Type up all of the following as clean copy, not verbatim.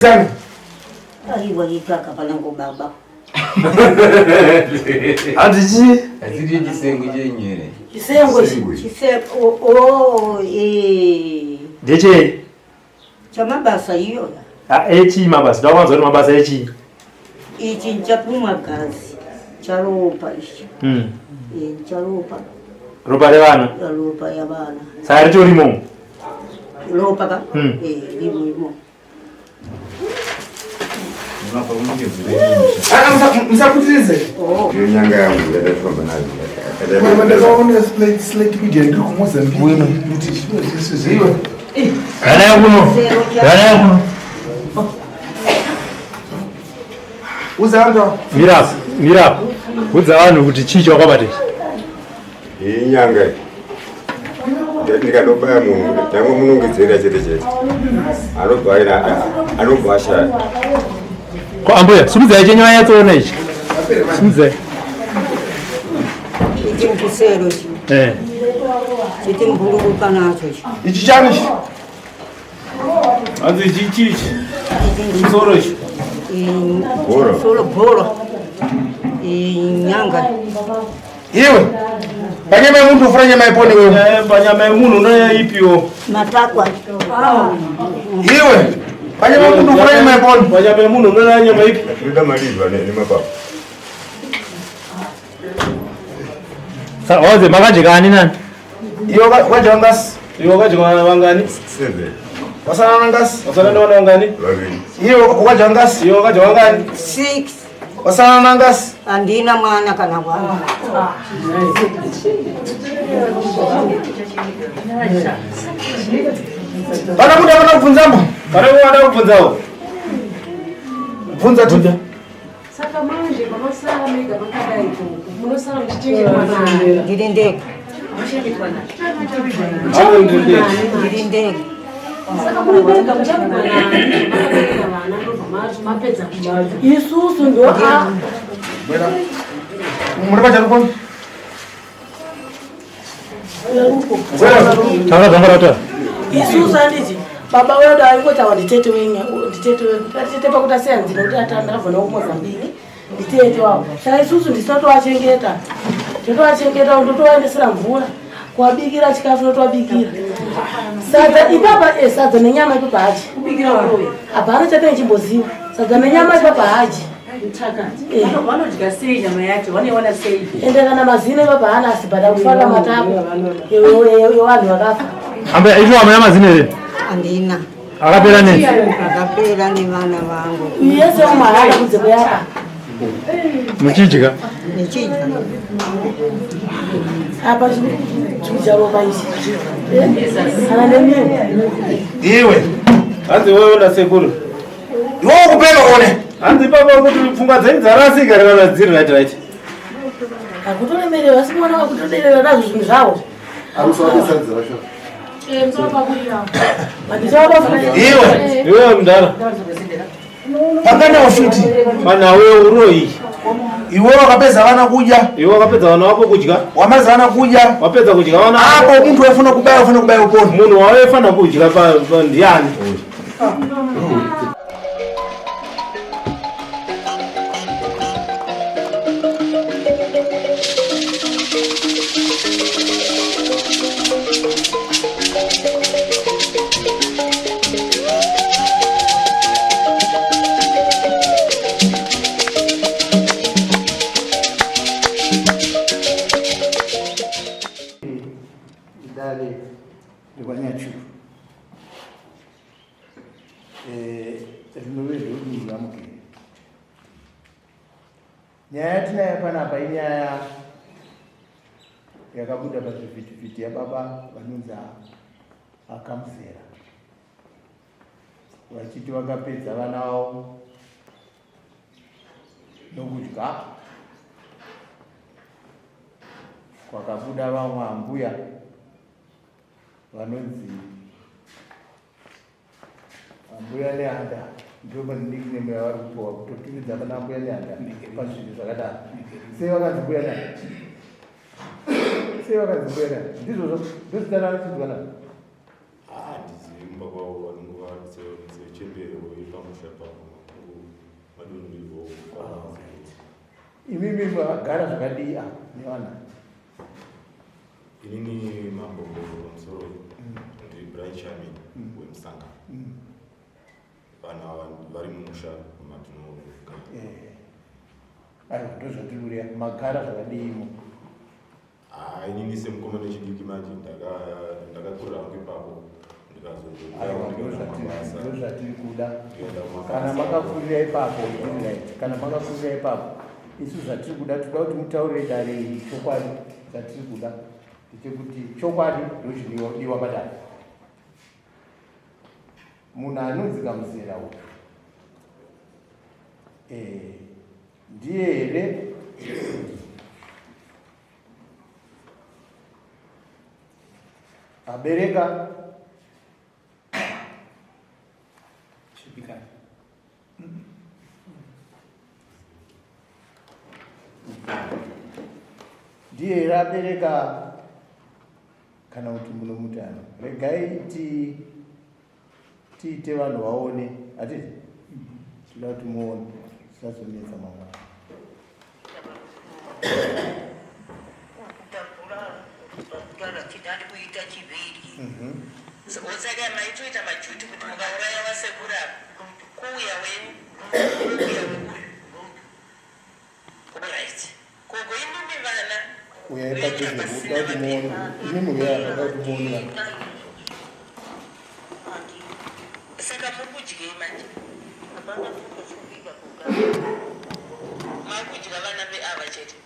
Tani. Aiwa itaka panangu baba. Hanzi chii? Haziri chisengu chenyu here? Chisengo chisengo oh eh. Ndechei? Chamabasa iyo. Ah, echii mabasa? Ndakuwanza kuti mabasa echii? Ichi nchakumwa gazi charopa ichi. Eh, charopa. Ropa revana? Ropa yavana. Saka ritorimo? Ropa ka? Eh, rimo imo. Musakutiridze. Iyo nyanga yangu yatafamba nayo. Ndakaona slate media ndiri kuMozambique kuti zviwe. Gana kuno. Gana kuno. Udza vanhu. Mira, mira. Udza vanhu kuti chii chawakabata ichi. Iyi nyanga iyi. Ndikadobaya munhu ndangomunongedzera chete chete. Anobva aina anobva ashaya. Ko ambuya, simudzai chenyu anyatsoona ichi. Simudzai. Ichi mkusero ichi. Eh. Chiti mbuluruka nacho ichi. Ichi chani ichi? Hanzi ichi chii ichi? Musoro ichi. Bhora. Musoro bhora. Inyanga. Iwe. Panyama yemuntu ufura nyama yeponi wewe. Eh, panyama yemunhu unoya ipiwo. Matakwa. Iwe. Panyama yemuntu ufura nyama yeponi. Panyama yemunhu unoya nyama ipi? Tinoda malizwa nemapapu. Saka waze makadya ani nani? Iwe wadya ngasi. Iwe wakadya vangani? Seven. Wasana ngasi. Wasana nevana vangani? Vaviri. Iwe wadya ngasi. Iwe wakadya vangani? 6. Wasana ngasi. Handina mwana kana wana. Pana muda pana kubvunzamo. Pane wada kubvunzawo? Bvunza tu. Saka manje pamasara mega makadai ikoko munosara muchichengetwa nani? Ndiri ndega. Muchengetwa nani? Hanzi ndiri ndega. Ndiri ndega. Saka muri mega muchavigwa nani? Makabereka vana ndobva mapedza kudya. Isusu ndo a Muri pachari poni. Taura zvanga rataura. Isusu handiti baba wedu aingotaura nditete wenyu, nditete wedu, tete pakuti asiya nzira kuti atandakabva nawo kuMozambique, nditete wavo. Saka isusu ndisu totovachengeta, totovachengeta, ndotovaendesera mvura, kuwabikira chikafu, ndotovabikira sadza ipapa, eh, sadza nenyama ipapa haji hapana chatenge chimboziwa, sadza nenyama ipapa haji. Eh. Vanodya sei nyama yacho? Vanoiwana sei? Ende kana mazino ipapa haana, asi bhada kufaka matako evanhu vakafa. Ambuya, icho hamuna mazino here? Handina. Akapera nei? Akapera nevana vangu. Yese umahara kunze kuyapa. Muchidya. Ndichidya. Apa chikucharopa ichi kana nemimwe. Iwe. Hanzi wewe nasekuru. Iwe ukupenga one. Hanzi papa kuti pfungwa dzenyu dzarasika kana dziri right right. Akutolemerewa asi mwana wakutoderera nazvo zvinhu zvavo. Iwe. Iwe mudhara. Pangana ufuti. Pana wewe uroyi. Iwe wakapedza vana kudya. Iwe wakapedza vana wako kudya. Wamaliza vana kudya. Wapedza kudya vana. Apo muntu waifuna kubaya ufuna kubaya uponi. Munhu wawaifana kudya pa ndiani? Idare rekwanyachuru rinove dunhu raMugeri. Nyaya yatinayo panapa inyaya yakabuda pazvivhitivhiti yababa vanonzi akamuzera vachiti vakapedza vana vavo nokudya kwakabuda vamwe ambuya vanonzi Ambuya Nehanda, ndiyo nickname yavari kupiwa kutotumidza vana Ambuya Nehanda pazvinhu zvakadaro. Sei vakanzi Mbuya Nehanda? Sei vakanzi Mbuya Nehanda? Ndizvozvo ndozita ravanochinzwa naro. Handizivi kumba kwavo vanenge sechembere pamusha. Imimi makagara zvakadii apa nevana? Inini mambo pamusoro, ndiri branch chairman wemusangano. Vanhu ava vari mumusha matinogara. Aiwa, ndozvatiri kureva, magara zvakadiimo? Ah, inini semukomana wechidiki manje ndakakurira hangu ipapo. Aiwa, ndozvatiri kuda. Kana makakurira ipapo, zviri right. Kana makakurira ipapo, isu zvatiri kuda, toda kuti mutaurire dare iri chokwadi. Chatiri kuda ndechekuti chokwadi ndochinodiwa padare. Munhu anonzi Kamuzera uyu ndiye here abereka Chipikani? Ndiye here abereka kana kuti munomutano? Regai ti tiite vanhu vaone, hatiti toda kuti muone, tisazonetsa mangwana. Kutagura kuita chiviri. Saka maitoita majuti kuti mukauraya vasekura, kuuya wenyu, kuuya weuyu. Alright, koko imimi vana. Uyai padhuze, kuda kuti muone. Imimi uyai apa, kuda kuti muone vanhu. Saka muri kudyei manje? Makudya vana veava chete.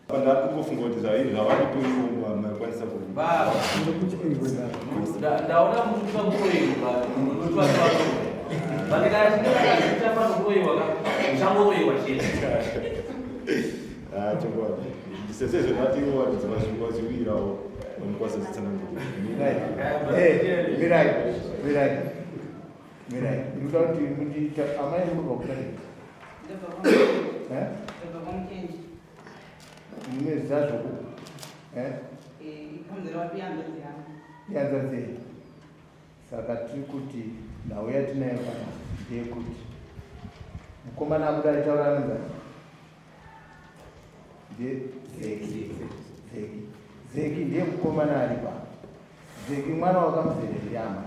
Ndakungofunga kuti zvavanotoiomba makwanisa. Baba, ndaona mukupa muroyiwa, but kana chinge vakaita panokuroyiwa ka, uchangoroyiwa chete. Chokwadi, sezvo ndatiwo vachiwirawo vanokwanisa kutsanangura. Right. Mirai, mirai, mirai. Ndinoda kuti mundiita amai murwa kudai. Eh? Munoziva zvoku, eh? Ihanzvadzi yenyu. Saka tiri kuti nhau yatinayo pana ndeyekuti mukomana abuda achitaura anonzi ndiye Zeki. Zeki, Zeki ndiye mukomana ari pa Zeki mwana wakaMuzerere ama.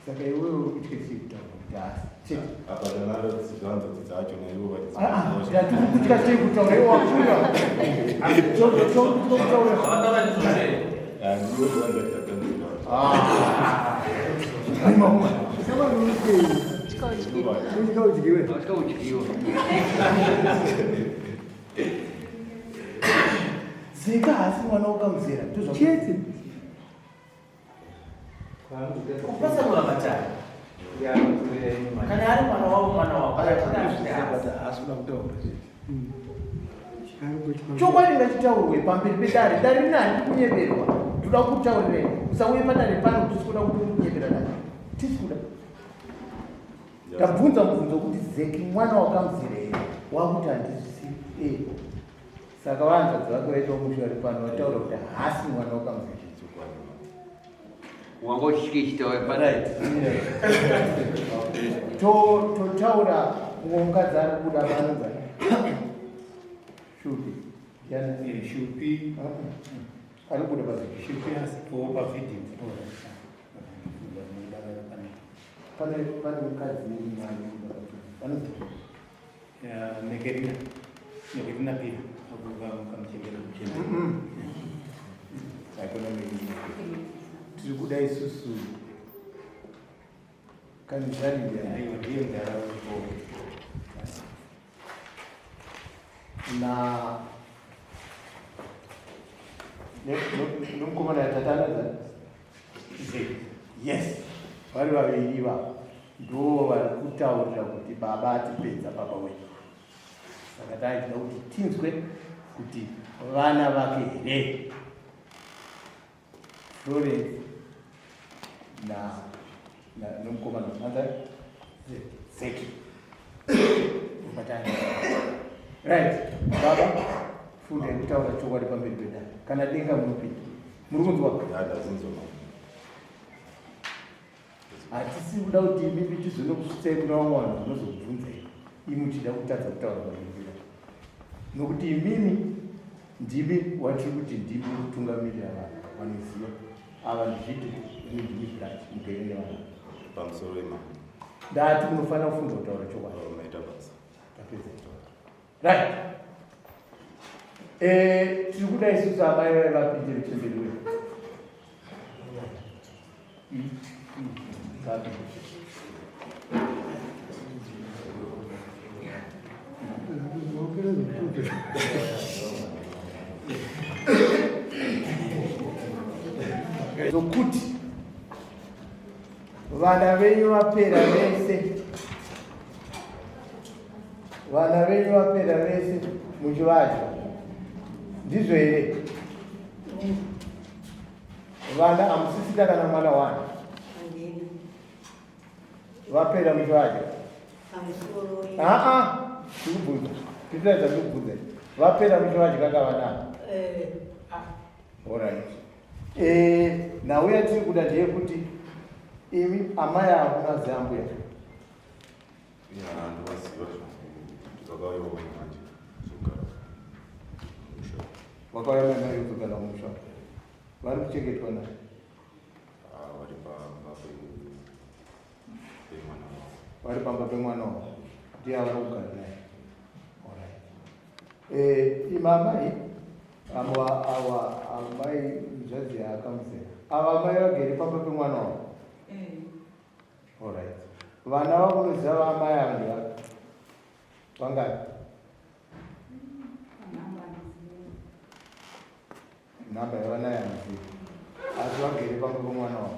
Saka iwewe uri kutya chii kutaura kuti haasi chete? Apa tanaro zvanzodzi dzacho naivo. Ndatiri kutya chii kutaura iwe wakura kutaura? Zvavataura ndizvo here? Ndiwo. Aiwa. Uchikaudyiwe. Uchikaudyiwa. Zeka haasi mwana wakaMuzera. Chete. Kupasanura matare. Kana ari mwana wavo, mwana wavo. Asina kutaura chete. Chokwadi ngachitaurwe pamberi pedare. Dare rinani kunyeberwa, toda kutaurirei. Usauye padare pano tisi kuda kuti kunyebera dare, tisi kuda. Tabvunza mubvunzo kuti Zeki mwana wakaMuzera here, wakuti handizvisi. Saka vanzvadzi vake vaitawo mushe vari pano vataura kuti haasi mwana wakaMuzera. Wanga uchisvika ichitaura. Right. Totaura mumwe mukadzi ari kubuda panonza Shupi. Yani Shupi. Ari kubuda pavhidhiyo. Shupi asipo pavhidhiyo. Pane mukadzi anonzi Nekerina, Nekerina Pira kamuchembera. Haikona. Tiri kuda isusu Kanizari ndiani? Aiwa, ndiye mudhara uripo. Na nomukomana yatata anonzi Zeki. Yes, vari vaviri va ndo vari kutaurira kuti baba atipedza, baba wedu. Saka taitida kuti tinzwe kuti vana vake here, Florence na nomukomana anza Zeki. Batani. Right, baba, funda yekutaura chokwadi pamberi pedare, kana denga munopinda. Muri kunzwa? Ndazinzwa. Hatisi kuda kuti imimi tizonokusvitsai kuna vamwe vanhu vanozokubvunzai imi muchida kutadza kutaura maringira. Nokuti imimi ndimi watiri kuti ndimi mutungamirira vanhu vanoziva. Ava ndizviti imi ndimi branch mugere nevanhu. Pamusoro imama. Ndati munofanira kufunda kutaura chokwadi. Oh, maita basa. Tapedza kutaura. Right. Eh, tiri kuda isusu amai vaye vapinde muchemberi wedu. Zokuti vana venyu vapera vese vana venyu vapera vese muchivadya ndizvo here vana hamusisina kana mwana wani vapera muchivadya aa ndikubvunza titiratidza ndikubvunza vapera muchivadya kavanaa eh. Alright. Eh, nhau yatiri kuda ndeyekuti imi amai avo munazi ambuya. Ya, ndovaziva vakauya vamwe manje kuzogara musha. Vakauya mai mai kuzogara musha. Vari kuchengetwa na? Ah, vari pamba pemwana wavo. Vari pamba pemwana wavo. Ndiye avari kugara naye. Alright. Eh, imamai ava ava amai mzvazi yaakamuzera. Ava amai vagere pamba pemwana wavo. Eh. Alright. Vana vakunoziva vaamai ava ndevapi? Vangani? Nhamba yavanayo handizivi. Asi vagere pamba pemwana wavo.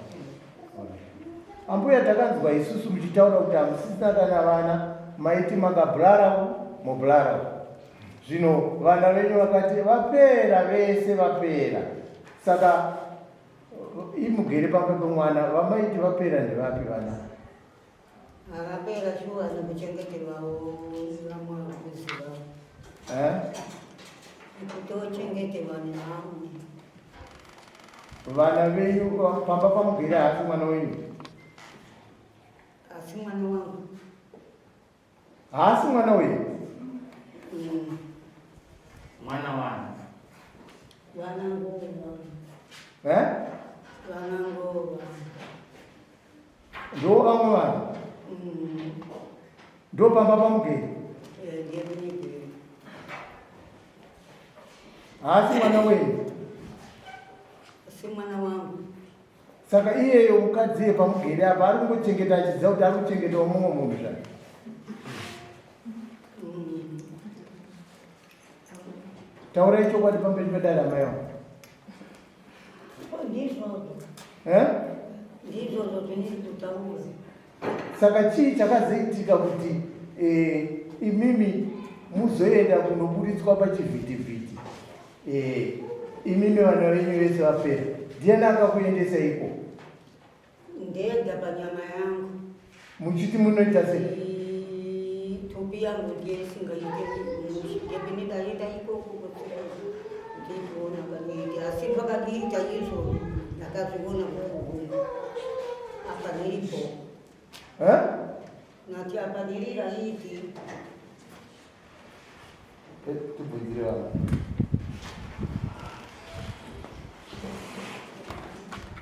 Ambuya takanzwa isusu muchitaura kuti hamusisina kana vana maiti makabhurarawo mobhurarawo. Zvino vana venyu vakati vapera vese vapera. Saka imugere pamba pemwana vamaiti vapera ndevapi vana? Vakapera shuwa nekuchengeterwawo vamwe vakuziva. Eh? Kutochengeterwa nevamwe. Vana venyu pamba pamugere haasi mwana wenyu? Asi mwana wangu. Haasi mwana wenyu? Mm. Mwana wani? Vana ngova. Eh? Vana ngova. Ndo vamwe vanhu mm. ndo pamba pamugeri eh, haasi mwana wenyu si mwana wangu saka iyeyo mukadzi iye pamugeri apa ari kungochengeta achiziva kuti ari kuchengetawo mumwe munhu zvake mm. taurai chokwadi pamberi pedare amai wangu Ndizvozvo. Eh? Ndizvozvo zvindiri kutaura. Saka chii chakazoitika kuti eh, imimi muzoenda kunoburitswa pachivhitivhiti eh, imimi vana venyu vese vapera ndiani akakuendesa iko? Ndega panyama yangu. Muchiti munoita sei? Thupi yangu ndiye isingaite mushe. Ndindaenda ikoko kuti ndikuona kaniiti asi pakandiita izvo ndakazviona kukuhuma. Apa ndiripo. Eh? Nati apa ndiri raiti. Tibvunzire vanhu.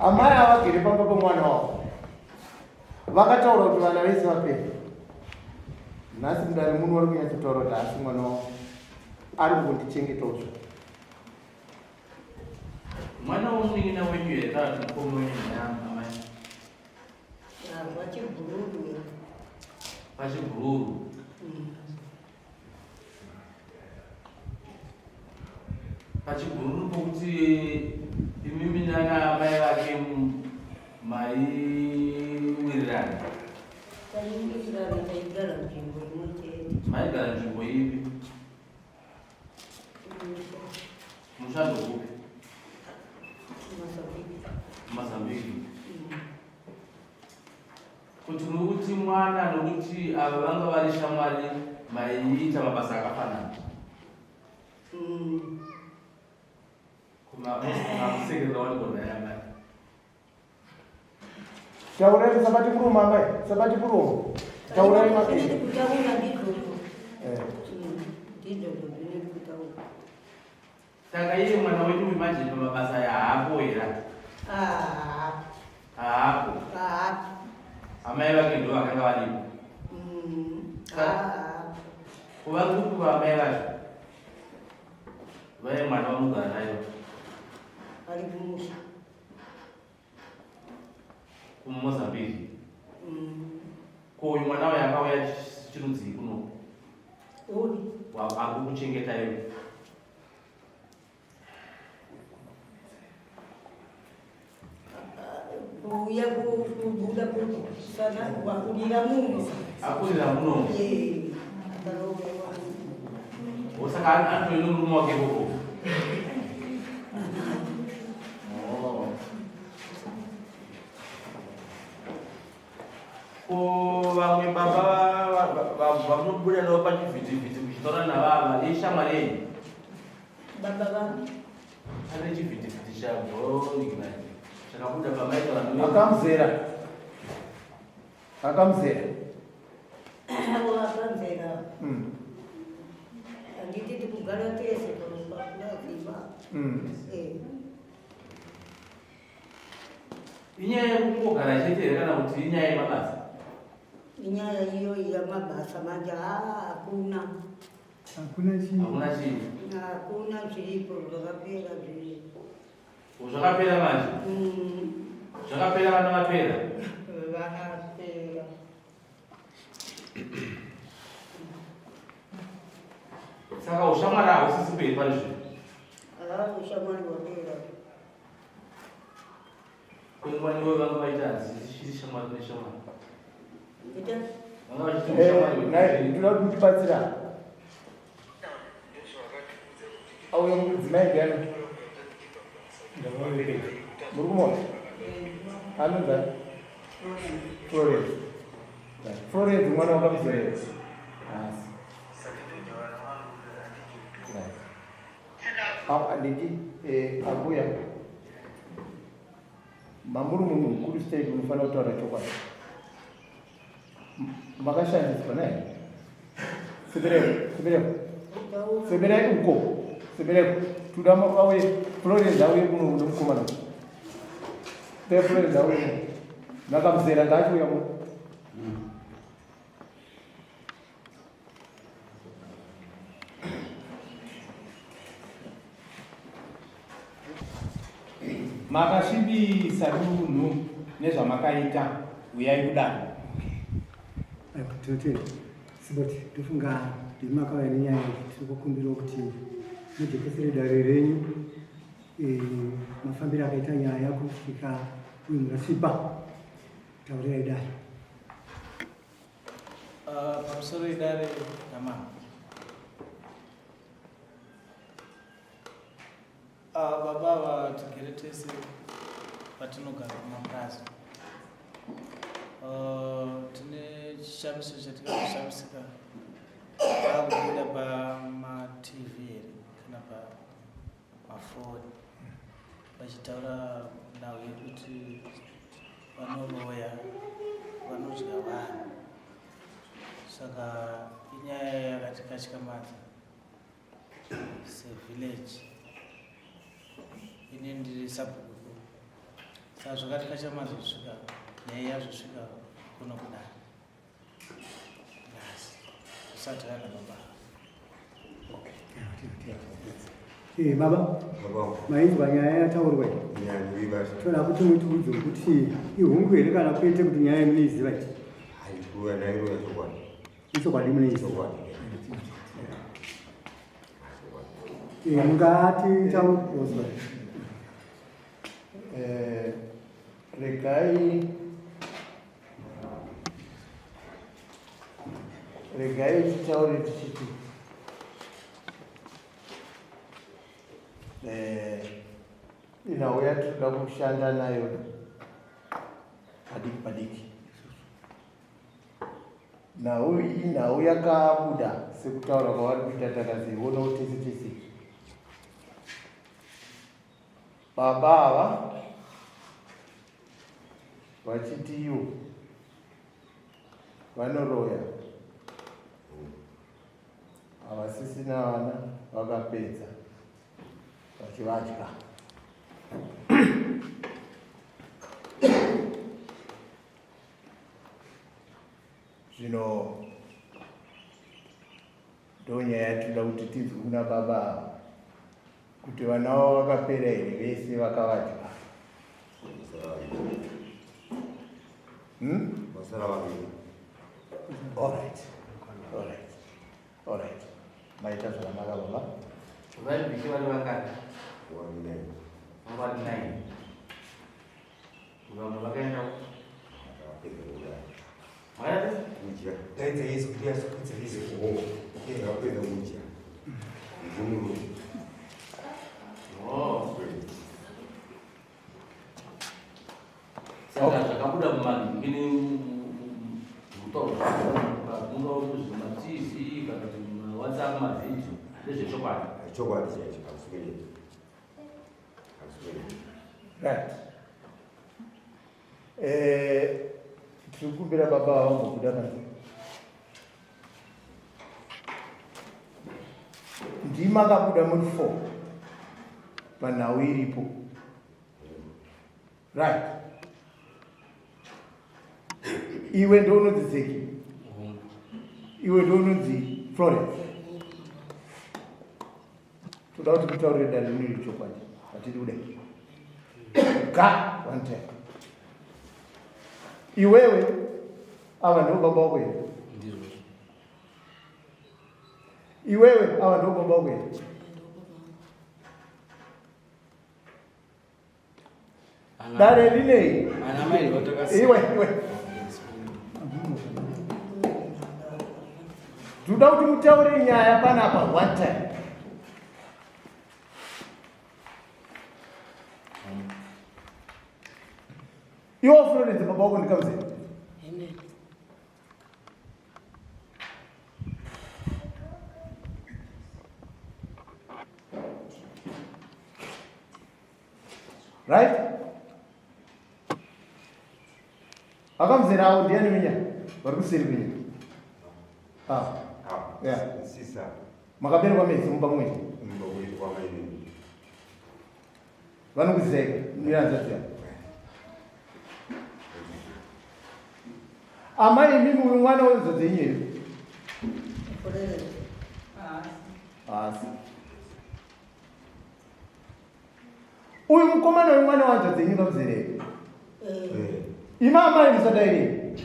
Amai avagere pamba pemwana wavo vakataura kuti vana vese vapere. Nhasi mudare muno vari kunyatsotaura kuti haasi mwana wavo ari kungondichengetawo zvo. Mwana womunin'ina wenyu here kana kuti mukoma wenyu amai? Pachibhururu. Pachibhururu. Pachibhururu pokuti imimi nana amai vake maiwirirana. Taiwirirana taigara nzvimbo imwe chete. Maigara nzvimbo ipi? Mushando kupi? Mozambique. Kuti nokuti mwana nokuti ava vanga vari shamwari maiita mabasa akafanana. Kumakusekerera wani kona yamai. Taurai musabate muromo amai, musabate muromo. Taurai Zvinedi kutaura ndizvozvo. Ndizvozvo zvinedi kutaura. Saka iye mwana wenyu uyu manje pamabasa aya haapo here? Haapo. Haapo. Haapo. Amai vake ndo vakanga varipo. Haapo. Kuva kupi kwaamai vacho? Vaye mwana vanogara nayo. Ari kumusha. KuMozambique. Ko uyu mwana uyu akauya chirudzii kuno? Uri. Ari kukuchengeta iwe. Kuuya kubuda kusana wakurira muno. Akurira muno. Eh, akaroorwa. Saka anotoenda murume wake ikoko. Oh. Ko vamwe baba vamunobuda navo pachivhitivhiti muchitaura navava ishamwari yenyu? Baba vangu. Pane chivhitivhiti chabhonikinaji chakabuda pamaitaura. Akamzera. Akamzera. Avo akamzera. Handiti tikugara tese pakudaziva. Eh. Inyaya yekungogara chete here kana kuti inyaya yemabasa? Inyaya iyoyi yamabasa manje hakuna. Hakuna chii. Hakuna chii. Hakuna zviripo zvakapera zviripo. Zvakapera manje? Zvakapera vana vapera? Vakapera. Saka ushamwari hausisi mberi pari zvino? Ushamwari hwapera. Kwengwani wewe vanga vaita hadzichiri shamwari neshamwari. Ita? Vanga vachiti ushamwari Nhai, ndinoda kuti mutibatsira. Auya mudzimai ndiani? Muri kumuona? Anonzi Florence. Florence mwana wakamuzerera. Asi. Anditi ambuya mamuri munhu mukuru state munofanira kutaura chokwadi. Makashandiswa naye. Sebereko, sebereko. Seberai uko. Sebereko. Tuda auye Florence auye kuno nemukomana. Pe Florence auye kuno. Makamuzera ngaachiuya kuno. Makasvibisa dunhu nezvamakaita, uyai kudare. Aiwa, tinotenda Siboti, ndofunga ndimi makauya nenyaya iyi. Tiri kukumbirawo kuti mujekesere dare renyu mafambiro akaita nyaya kusvika uyu murasvipa. Taurirai dare. Pamusoro idare namambo. Baba ava tigere tese patinogara kumapurazi. Tine chishamiso chatikatoshamisika vakubuda pamatv here kana pamafoni vachitaura nhau yekuti vanoroya vanodya vanhu. Saka inyaya yakatikatyamadza sevillage. Ini ndiri sabhuku, saka zvakatikatyamadza kusvika nyaya yazosvika kuno kudare nhasi kusati vana baba. Baba, mainzwa nyaya yataurwa iyi? Toda kuti mutiudze kuti ihungu here kana kwete, kuti nyaya yemunoiziva iyi. Ichokwadi munoiziva. Mungati taurwa. Regai titaure tichiti inhau yatinoda kushanda nayo padiki padiki. Nhau iyi inhau yakabuda sekutaura kwavari kuita, takazionawo tese tese. Baba ava Vachiti ivo vanoroya havasisina vana vakapedza vachivadya. Zvino ndonyaya yatinoda kuti tinzwe kuna baba ava kuti vana vavo vakapera here vese vakavadya. Hmm? Vasara vaviri. All right. All right. All right. Maita zvakanaka baba. Vaibiki vari vangani? One nine. Vari nine. Vamwe vakaenda Vakapedza kudya. Makaita? Kudya. Daidza Yesu kuti asukudza Yesu. Oh, vakapedza kudya. Ndimuru. Oh. Saka zvakabuda mumanhingini mutauro zvematv kana kuti mawhatsapp mavhidhiyo ndezvechokwadi. Chokwadi chaicho hakuswederi. Hakuswederi. Right. Eh, tiri kukumbira baba vambobuda panze. Ndima akabuda muri 4 panhau iripo. Right. Iwe ndounonzi Zeki. Iwe ndounonzi Florence. Toda kuti kutaurire dare rino iri chokwadi. Hatidi kudai. Ga one time. Iwewe ava ndivo baba wako here? Ndizvo. Iwewe ava ndivo baba wako here? Dare rinei? Iwe iwe. Toda kuti mutaure nyaya panapa one time. Iwe Florence baba wako ndikamzee. Right? Akamzera awo ndiani winya? Vari kuseri kwinya. Ah. Yeah. Sisa. Makaberekwa mese mumba mumwe. Mumba mwedu kwa mai venyu. Vanokuzeka miranza ziya. Amai imimi uyu mwana wenzo dzenyu here? Haasi. Uyu mukomana uyu mwana wanzo dzenyu kamuzerere. Ima amai musadairei.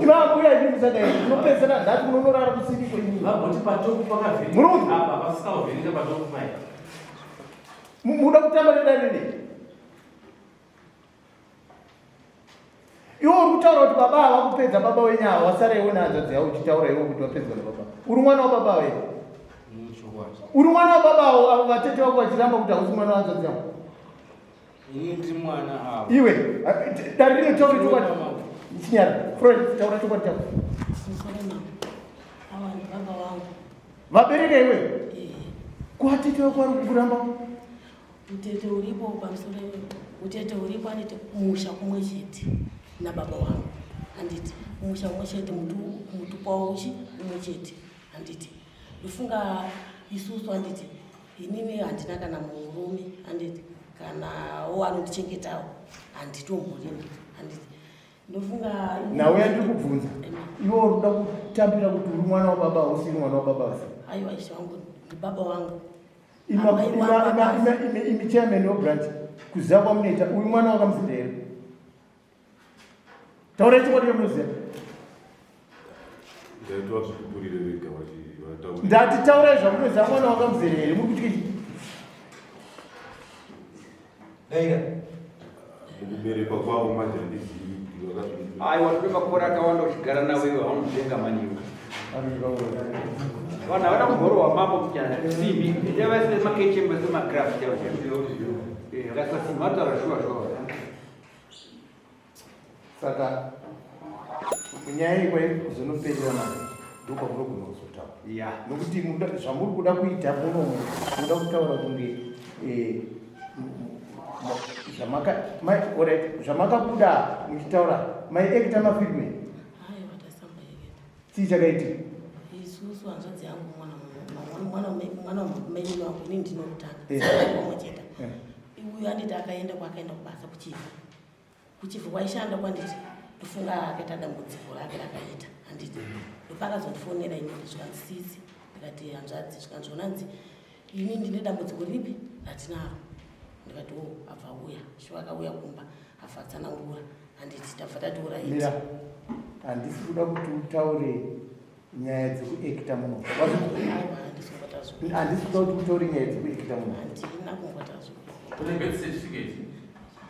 Ima ambuya imi musadairei. Munopedzisira nhasi munonorara kusiri kwenyu. Vagoti patopu pakavhiringa. Munoudza? Apa pasina kuvhiringa patopu pai. Muda kutamba nedare nei? Iwe uri kutaura kuti baba ava kupedza baba wenyu ava wasara iwe nehanzvadzi yavo uchitaura iwe kuti wapedzwa nababa. Uri mwana wababa ava here? Uri mwana wababa avo avo vatete vako vachiramba kuti hausi mwana wahanzvadzi yavo. Ini ndiri mwana avo. Iwe dare rino taura chokwadi. Chinyara, Freud taura chokwadi chako. Ava ndi baba vangu. Vabereka iwe. Kwatete vako vari kukuramba. Utete uripo pamusoro utete uripo anditi kumusha kumwe chete nababa wangu handiti kumusha kumwe chete mutupo wauchi umwe chete handiti ndofunga isusu handiti inini handina kana murume handiti kana wo anondichengetawo handitomborina handiti ndofunga Nhau yandiri kubvunza iwe uri kuda kutambira kuti uri mwana wababa usiri mwana wababa asi aiwa ishe wangu ndibaba wangu Imi chairman webranch kuziva kwamunoita uyu mwana wakamuzinda here? Taurai chokwadi chamunoziva. Ndati taurai zvamunoziva mwana wakamuzere here? Muri kutya chii? Daira. Mukuberekwa kwavo manje handizivi Aiwa tine makore akawanda uchigara nawo iwe haunotenga maniwa. Vanhu havada kugorowa mambo kunyanya simbi. Ita vaisine makeche vaisine magraft chaivo chaivo. Eh, vakaiswa simbi vanotaura shuwa shuwa. Saka nyaya iyi kwaizonopedzera manje ndopamunogona kuzotaura. Ya. Nokuti zvamuri kuda kuita munomu munoda kutaura kunge eh, Zvamaka mai alright zvamakabuda muchitaura maiekita mafilme Aiwa, tasamboeketa. Chii chakaitika? Isusu hanzvadzi yangu mwana mwana wamainini wangu, inini ndinokutanga. Pamwe chete. Uyu anditi akaenda kwaakaenda kubasa kuchivhu. Kuchivhu kwaishanda kwanditi ndofunga akaita dambudziko rake rakaita handiti. Ndopakazondifonera inini zvikanzi sisi, ndikati hanzvadzi, zvikanzi zvonanzi ini ndine dambudziko ripi ratinaro. Ndikati o abva auya, shuwa akauya kumba abva atsanangura handiti, tabva tati alright. Mira, handisi kuda kuti utaure nyaya dzekuekita muno. Aiwa, handisi kumbota zvo. Handisi kuda kuti utaure nyaya dzekuekita muno. Handina kumbota zvo. Une birth certificate?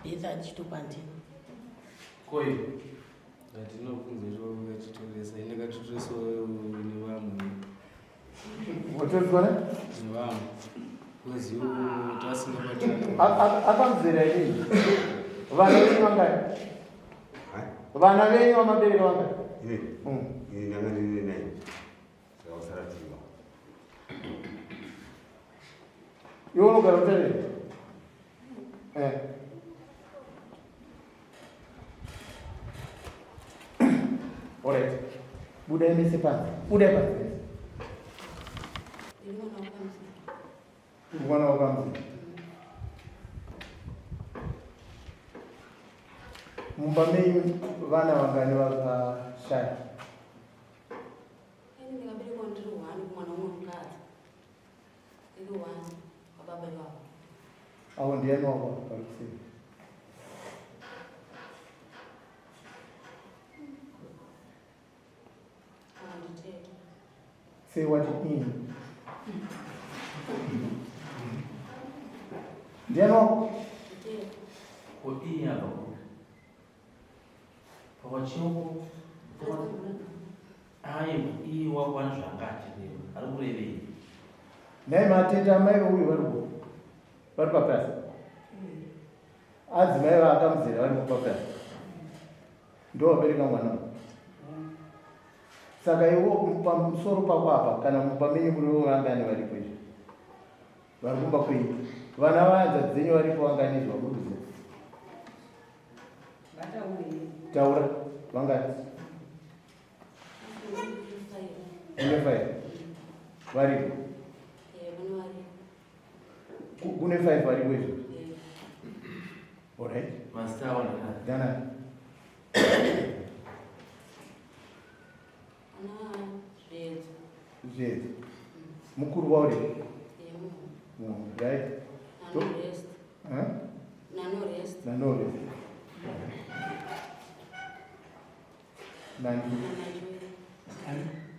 Birth achitupa handina. Koi? Ndinokunze zvakachitoresa ine katotoresawo nevamwe. Watoreswa ne? Nevamwe. Because iwo tasingabatani. Akamzera inini. Vana venyu vangani? Vana venyu vamabereka vangani? Ini? Ini ndanga ndine 9. Saka usara tima. Iwe unogara utarere? Eh. Alright. Budai mese panze. Budai panze mese. Mwana wakamzi. Mumba menyu vana vangani vakashaya? Ini ndakaberekwa ndiri one kumwana umwe mukadzi. Ndiri one wababa ivavo. Avo ndiani wako pari kuseri? Avo nditete. Say what in. Ndiani wako? Nditete. Ko iyi apa kupi? Pawachiongo. Ayi, iyi wakwana zvanga achireva. Ari kurevei? Nhai matete amai veuyu vari kupi? Vari papasi. Adzimai vaakamuzera vari papasi. Ndo vabereka mwana uyu. Saka iwo pamusoro pako apa kana mumba menyu muri vangani varipo izvi? Vari kumba kwenyu. Vana vahanzvadzi dzenyu varipo vangani izvi vamuri kuziva? Taura vangani? Kune 5 varipo. Kune 5 varipo izvi. Alright. Mazita avo ndakati. Dana. Ana Zvedzo. Zvedzo. Mukuru wauri? Right. Nano rest. Huh? Nano rest. Nano rest. Nani?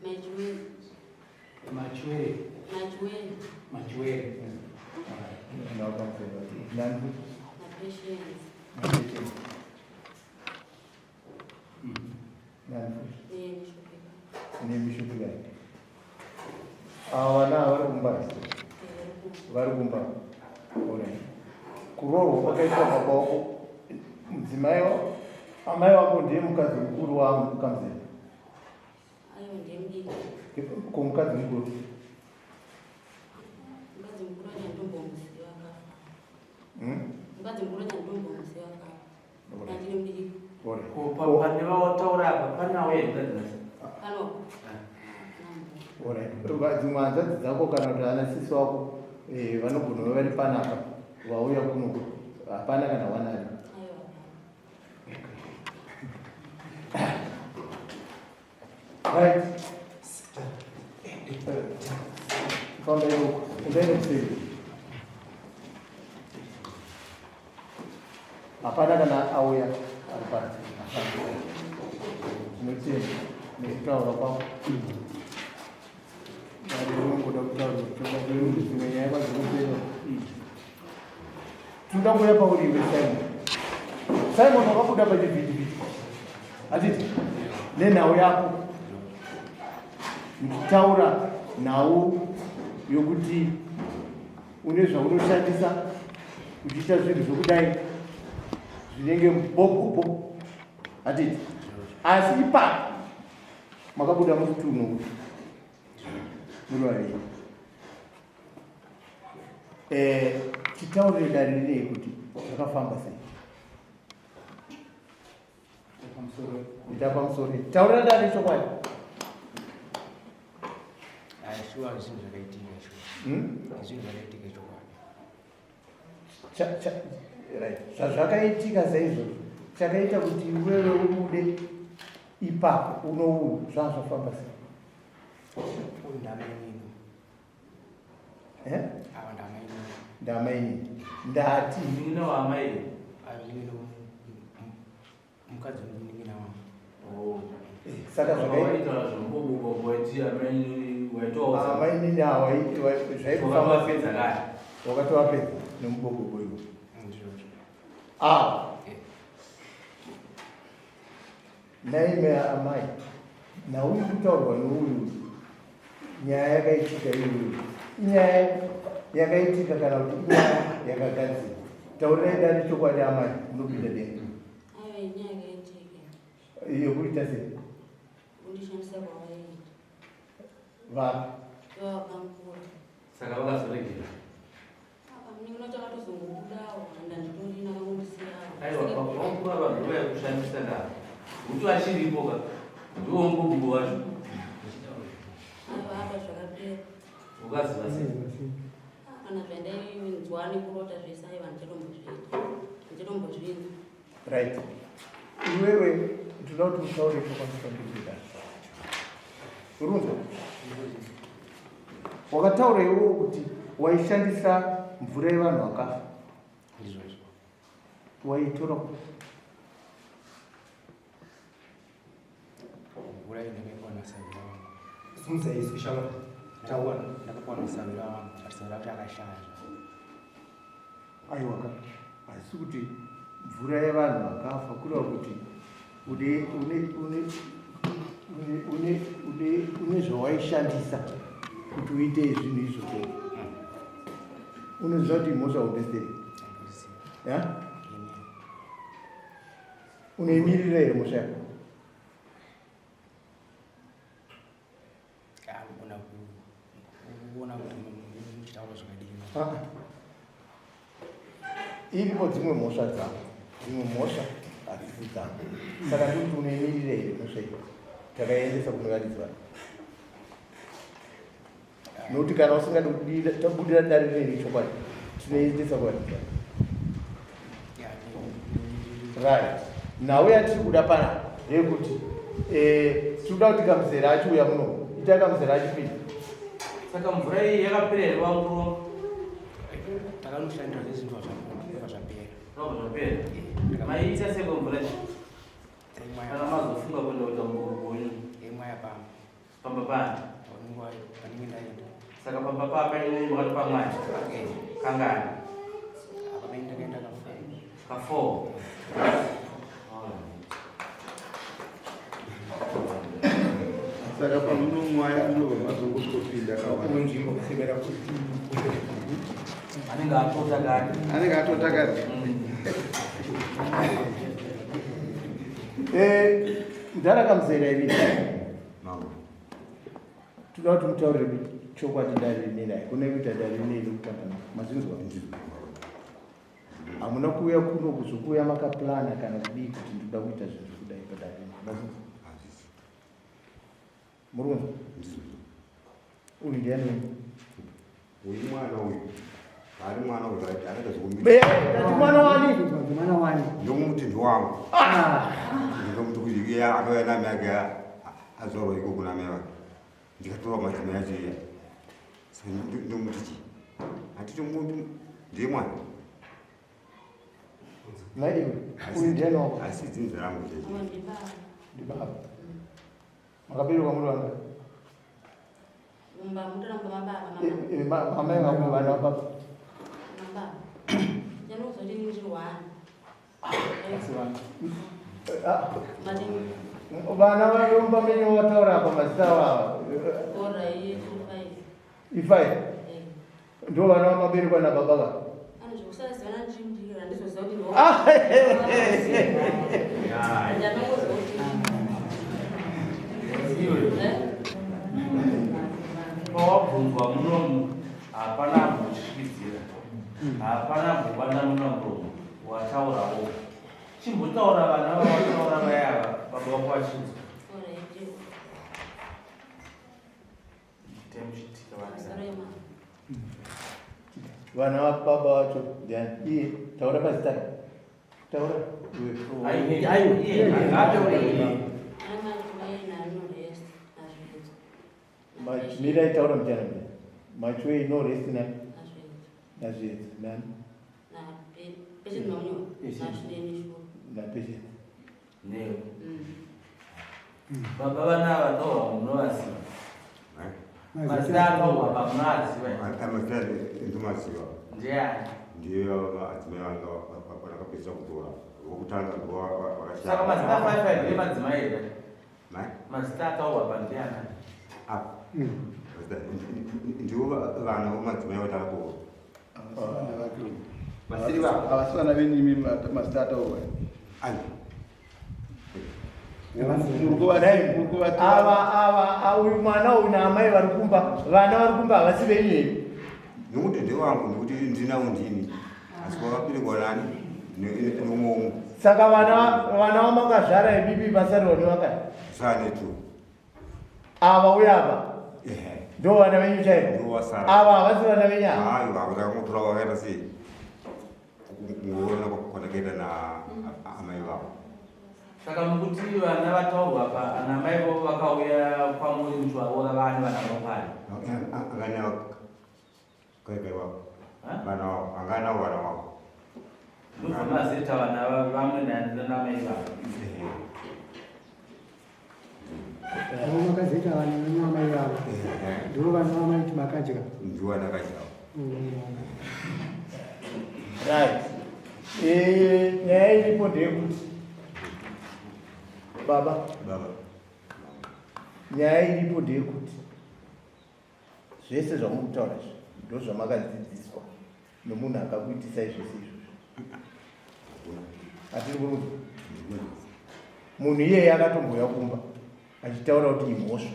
Machuwe. Machuwe. Machuwe. Machuwe. Nani? Na Patience. Na Patience. Nani? Nemishupika. Nemishupika. Ava vana vari kumba. Vari kumba. Alright. Kuroorwa kwakaitwa baba wako mudzimai amai wako ndiye mukadzi mukuru wakamuzera. Aiwa, ndiye mudiki. Ko mukadzi mukuru? Mukadzi mukuru acho ndombomuziva akafa. Mukadzi mukuru acho ndombomuziva akafa. Nandine mudiki. Alright. Ko pane vawataura apa panawo here mukadzi? Pano. Alright. Dzimwe hanzvadzi dzako kana kuti ana sisi wako vanogona kuva vari panapa vauya kuno hapana kana one ari. Aiwa. Right. Famba ikoko. Endai nekuseri. Hapana kana auya ari pano. Tinotenda nekutaura kwako. Unongoda kutaura chokwadi nekuti dzimwe nyaya kwadzinopera. Tinoda kuuya pauri iwe Simon. Simon wakabuda pachivhitivhiti. Hatiti? Nenhau yako. Ndichitaura nhau yokuti une zvaunoshandisa uchiita zvinhu zvokudai zvinenge mubogobo. Hatiti? Asi ipapo makabuda mutuno muri vaviri. Chitaurire dare rinei kuti Zvakafamba sei? Ita pamusoro. Taurira dare chokwadi. Shuwa zvinhu zvakaitika shuwa. Zvinhu zvakaitika chokwadi. Right. Zvazvakaitika saizvozvo chakaita kuti iwewe ubude ipapo unouyu zvazvafamba sei? Uyu ndamainini. Eh? Ava ndamainini. Ndamainini. Ndati. Munin'ina waamai. Munin'ina mukadzi wemunin'ina wangu. Oh. Saka zvakaita zvombobuka waiti amainini waitoa. Amainini awa zvaifamba wakatowapedza kare. Wakatowapedza nemubobobo iwo. Ah. Naime amai. Nauyu kutaurwa nouyu nyaya yakaitika iyoyo inyaya yakaitika kana kuti inyaya yakagadzirwa taurirai dare chokwadi amai munopinda denga yekuita sei vapi saka vakazoregera aiwa vakura vanhu vaya kushandisa ndaa kuti vachiripo ka ndiwo mububu wacho ukaziva sei kana zvandainzwa nekurota zvese aiva ndichatombozviita ndichatombozvinzwa right iwewe ndinoda kuti utaure chokwadi pandikuda urunzwa wakataura iwewe kuti waishandisa mvura yevanhu vakafa ndizvozvo waitora mvura iyi ndakapiwa nasahwira wangu simudza izwi shamwa taura ndakapiwa nasahwira wangu but sahwira wacho akashaya aiwa ka asi kuti mvura yevanhu vakafa kureva kuti une une une une une une une zvawaishandisa kuti uite zvinhu izvozvo unoziva kuti mhosva hombe ya unoimirira here mhosva yako Anogona kuona kuti muchitaura zvakadini. Ah. Iripo dzimwe mhosva dzako, dzimwe mhosva hadzisi dzako. Saka ndikuti unoimirira here mhosva iyo? Takaiendesa kune varidzi vayo. Nokuti kana usingadi kubudira dare riri chokwadi, tinoiendesa kuvaridzi vayo. Right. Nhau yatiri kuda pana ndeyekuti eh, tiri kuda kuti kamuzera achiuya muno ita kamuzera achipinda. Saka mvura iyi yakapera here wanguru? Takanoshandira zvezinhu zvapera zvapera. Zvapera. Maiita seko mvura iyi? Kana mazofunga kuenda kuita muburuku wenyu? Imwaya pamba. Pamba pani? Panenge ndaenda. Saka pamba papa inini makatopa mwana? Kangani? Apa paine ndakaenda kafo. Kafo. Saka pamunomwaya munobva mazongosvopinda kawanzvimbo kusemera kuti anenge atota kare. Anenge atota kare. Eh, ndara kamuzera iri. Mambo. Toda kuti mutaurire chokwadi dare rineri haikona kuita dare rineri kutamba naro. Mazvinzwa? Hamuna kuuya kuno kuzokuuya makaplana kana kudii kuti ndoda kuita zvinhu zvekudai padare rino. Mazvinzwa? Muri kunzwa? Uyu ndiani wenyu? Uyu mwana uyu. Ari mwana uyu akaita zvekumira. Be, ndati mwana wani? Mwana wani? Ndomuti ndiwangu. Ndomuti kuti iye akauya nami ake azvarwa iko kuna mai vake. Ndikatora madzimai acho iya. Saka ndomuti chii? Hatiti muti ndiye mwana. Mai iwe, uyu ndiani wako? Asi dzinza rangu chete. Ndibaba. Makaberekwa muri vangani? Mumba mutoramba mababa mama. Eh, eh, amai vako vana vababa. Mababa. Yanozoti ndiri one. Asi vana. Ah. Vana varomba menyu vataura apa mazita avo ava. Ora iye five. Ifive. Eh. Ndo vana vamaberekwa nababa va. Pawabvunzwa munomu hapana kutyisidzira, hapana kubanda muna muromo. Wataurawo. Chimbotaura vana vawataura vaya ava baba vako vachinzwa. Vana vababa vacho ndiani? Iye taura pazita. Taura iwe. Mirai taura mchana mchana. Machuei no rest nani? Nazviedza nani? Na patient. Newe. Baba vana ava ndo munovaziva. Mazita anowa baba munoaziva. Mazita ndomaziva. Ndiani? Ndiye adzimai vanga vakapedzisa kutora. Vokutanga ndo vakashaya. Saka mazita 5 ndiye madzimai here? Mai? Mazita ataurwa pa ndiani? Apa. Ndiwo vana vomadzimai vatakatora. Havasi vana venyu imi mazita ataurwa. Ava ava uyu mwana uyu naamai vari kumba vana vari kumba havasi venyu here? Nokuti ndewangu nekuti ndinawo ndini asi kwakaberekwa nani neumwe. Saka vana vana vamakazvara ibibi vasarirwa nevakati? Sanetu. Ava uye ava ndo vana venyu chaivo? Ava havasi vana venyu ava? Aiwa, vakangotora vakaita sei? Kungoona kwandakaita naamai vavo. Saka mukuti vana vataurwa pa ana mai vavo vakauya kwamuri kuti vaora vane vana vamwari. Angana kaikai wavo. Vana vavo, angana vana vavo. Ndobva mazita vana vamwe namai vavo. Avo makazoita vana venyu amai vavo. Ndivo vana vamaiti makadya. Ndivo vandakadya. Right. Nyaya iripo ndeyekuti baba. Baba. Nyaya iripo ndeyekuti zvese zvamuri kutaura izvi ndozvamakadzidziswa nomunhu akakuitisai zvese izvozvo. Hatiri kurudza. Munhu iyeye akatombouya kumba achitaura kuti imhosva.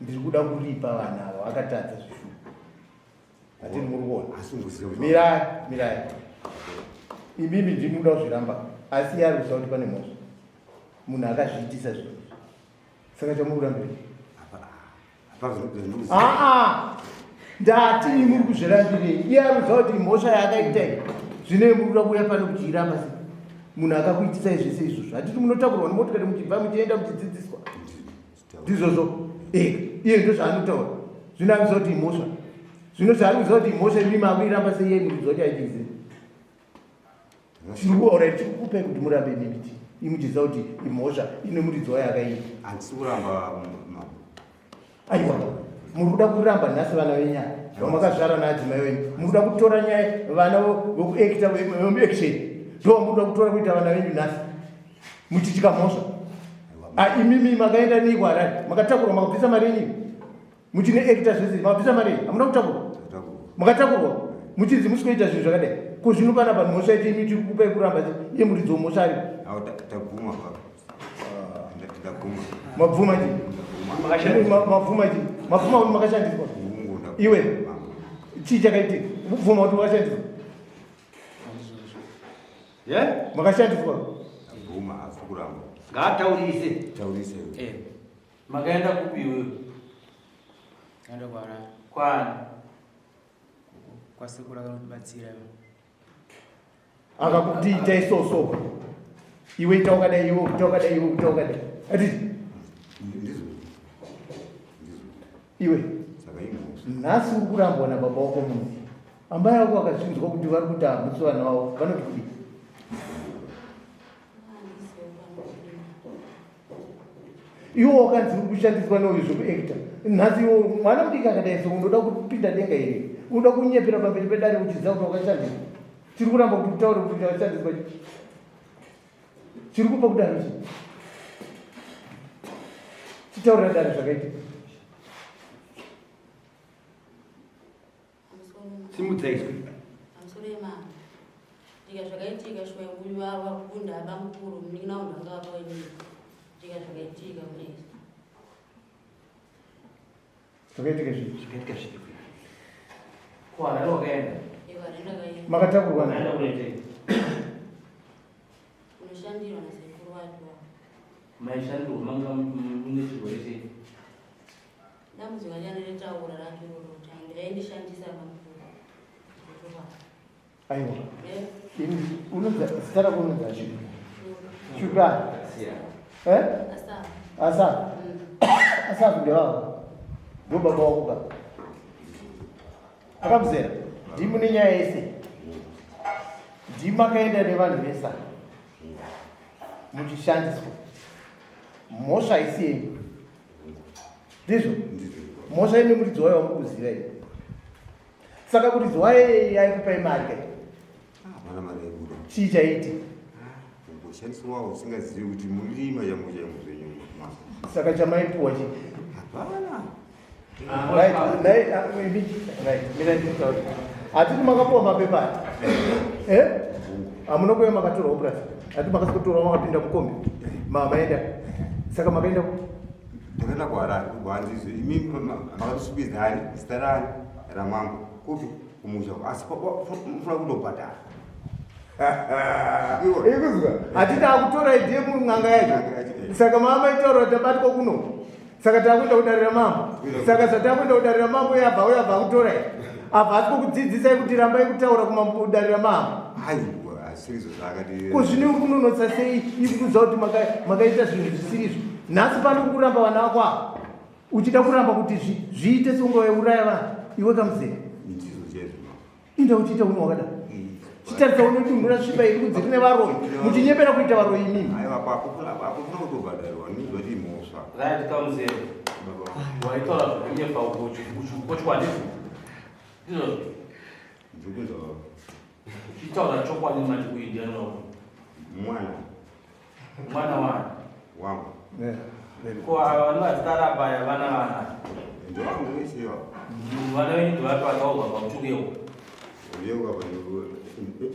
Ndiri kuda kuripa vanhu ava vakatadza zvishuwa. Hatiri muri kuona. Mirai, mirai. Imimi ndimi muda kuzviramba asi iye ari kuziva kuti pane mhosva. Munhu akazviitisa zvinhu izvi. Saka chamuri kurambirei? Aa, ndati imi muri kuzvirambirei. Iye ari kuziva kuti mhosva yaakaita iyi. Zvino imi muri kuda kuuya pano kuchiiramba sei? Munhu akakuitisai zvese izvozvo. Hatiti munotakurwa nemotikari muchibva muchienda muchidzidziswa. Ndizvozvo. Iye ndozvaanotaura. Zvino anoziva kuti imhosva. Zvino zvaari kuziva kuti imhosva imi makuiramba sei iye muchiziva kuti aichiziva. Tiri kuora tiri kukupai kuti murambe imi miti. Imi muchiziva kuti imhosva ine muridzi wayo akaita. Handisi kuramba mambo. Aiwa, muri kuda kuramba nhasi vana venyu ava vamakazvara naadzimai venyu. Muri kuda kutora nyaya vana vokuacta vemuaction. Ndo vamuri kuda kutora kuita vana venyu nhasi. Muchityika mhosva. Ah, imimi makaenda nei kuHarare? Makatakurwa makabvisa mari yenyu. Muchine acta zvese makabvisa mari yenyu. Hamuna kutakurwa. Makatakurwa. Muchinzi musi kuita zvinhu zvakadai. Ko zvino panapa mhosva yacho imi tiri kukupai kuramba iye muridzi wemhosva ari. Tabvuma baba. Ndabvuma. Mabvuma chi? Mabvuma chi? Mabvuma kuti makashandiswa. Iwe. Chii chakaitika? Kubvuma kuti wakashandiswa. Yeah? Makashandiswa. Bvuma asi kuramba. Ngaataurise. Taurise. Eh. Makaenda kupi iwewe? Kaenda kuHarare. Kwani? Kwasekuru akanotibatsira. Akakuti ita isoso. Iwe ita wakadai, iwe ita wakadai, iwe ita wakadai. Atiti. Ndizvo. Iwe. Saka imhosva. Nhasi uri kurambwa nababa wako munhu. Amai vako vakazvinzwa kuti vari kuti hamusi vana vavo, vanoti kudii? Iwe wakanzi uri kushandiswa neuyu zvekuacta. Nhasi iwe mwana mudiki akadai so unoda kupinda denga here? Unoda kunyepera pamberi pedare uchiziva kuti wakashandiswa? Chiri kuramba kuti utaure kuti wakashandiswa chii? Chiri kupa kudaro chii? Chitaurira dare zvakaitika. Simudza izwi. Pamusoro yemama. Ndika zvakaitika shuwa uyu wakunda bamukuru munin'ina wangu anga wakawenyika. Ndika zvakaitika kune izvi. Zvakaitika zvipi? Zvakaitika zvipi? Kuharare wakaenda? Eko harare ndakaenda. Makatakurwa Makaenda kunoitei? Ndaishandirwa nasekuru wacho. Maishandirwa manga mune chirwere chei? Dambudziko randinotaura racho iroro kuti ndaindishandisa bamukuru. Aiwa. Unonzi zita rako unonzi ani? Shukran. Eh? Asa. Asa ndewako. Ndo baba wako ka. Akamuzera. Ndimi mune nyaya yese. Ndimi makaenda nevanhu vese. Muchishandiswa. Mhosva haisi yenyu. Ndizvo? Mhosva ine muridzi wayo wamukuziva ini. Saka muridzi wayo yaikupai mari kai? Hapana mari yaibuda. Chii chaiiti? Kungoshandiswa usingazivi kuti murima chaimo chaimo zvenyu. Saka chamaipuwa chii? Hapana. Right, right, right. Mira ndikutaura. Hatiti makapuwa mapepa aya. Eh? Hamuna kuuya makatorwa kupurazi. Hatiti makasikotorwa makapinda mukombi. Maenda. Saka makaenda ku Ndakaenda kuHarare kuhanzizwe imi makatosvibizani zita rani ramambo kupi kumusha asi mufuna kutobhadhara. Ikuzwa hatiti akutora idie mun'anga yacho. Saka mama itaura tabatwa kuno. Saka takuenda kudarira mambo. Saka zvatakuenda kudarira mambo yabva uya abva akutora iyi. Abva asi kukudzidzisai kuti rambai kutaura kudarira mambo. Aiwa asirizvo zvaakati. Ko zvino uri kunonotsa sei ikukuudza kuti makaita zvinhu zvisiri izvo. Nhasi pano uri kuramba vana vako ava. Uchida kuramba kuti zviite sekunge waiuraya vanhu. Iwe kamuzera. Ndizvo chaizvo. Inda uchiita unhu wakadai. Chitarisa unodunhu rasviba iri kunzi rine varoyi. Muchinyepera kuita varoyi imimi. Aiwa apo apo kuna kutobhadharwa ndizvo zvati mhosva. Right kamuzero. Waitaura zvekunyepa uko uchikochwa ndizvo. Ndizvo. Ndirikunzwa baba. Uchitaura chokwadi manje uyu ndiani wako? Mwana. Mwana wani? Wangu. Ko ava vana vazita rabaya vana vana? Ndewangu vese ava. Vana venyu ndevapi vataurwa pakuti uyeuka? Uyeuka pa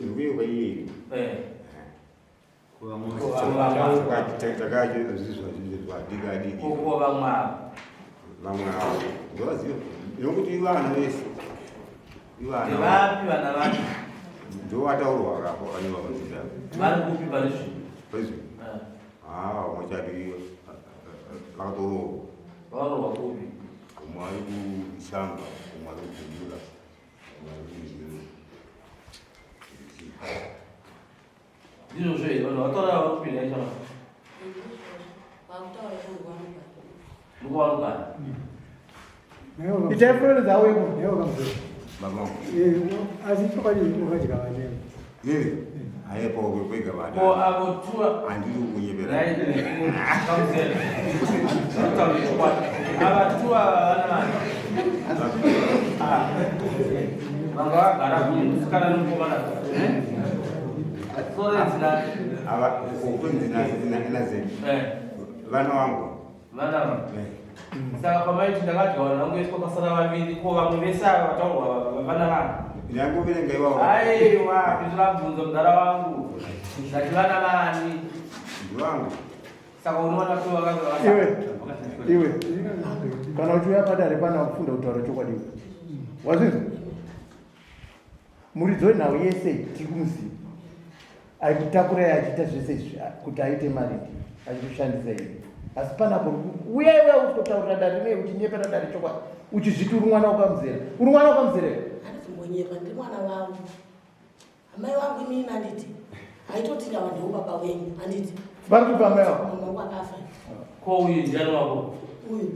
ndikuyeuka iyeyu. Eh. Takazvizvadikadiki. Ko vamwe ava? Vamwe avo ndovaziva nokuti ivana vese. Ivana. Ndevapi vana vacho? Ndovataurwa kapo vanova vazita. Vari kupi pari zvino? Pari zvino? Ah, vamwe chati vakatoroorwa. Vakaroorwa kupi? Umwe ari kushamba, umwe ari kugumbura, umwe ari ku Ndizvo zve vanhu vataura vari kupi nhai chama? Vakutaura kunguva Ndikuvanogara. Itai fureredza auye kuno. Baba. Asi chokwadi wakadya vaneo. Yeye, ayepo kwega vana. Ko avo tua Handiri kunyepera. Nhai kamuzero. Kutaura chokwadi. Ava tua vana vani. Ah. Vanga vagara kune musikana nemukomana. Eh? Sore dzina. Ava kutonzi naze. Eh. Vana vangu. Vana vangu. Saka pamaiti ndakadya vanhu vangu vese kwakasara vaviri ko vamwe vese ava vataurwa vana vangu. Ndangoverenga iwawo. Aiwa, ndinoda kubvunza mudhara wangu. Ndati vana vani? Ndiwangu. Saka unoona kuti vaka Iwe. Iwe. Kana uchiuya padare pana kufunda kutaura chokwadi. Wazvinzwa? Muridzi wenhau yese tiri kumuziva. Aikutakurai achiita zvese izvi kuti aite mari achikushandisa iwe. Asi panapo uyai uya uchitotaurira dare nei uchinyepera dare chokwadi. Uchizviti uri mwana wakamuzera. Uri mwana wakamuzera here? Handisimbonyepa ndiri mwana wavo. Amai vangu inini handiti. Haitoti ndava ndiwo baba wenyu handiti. Vari kupa amai vako? Mama wangu akafa. Ko uyu ndiani wako? Uyu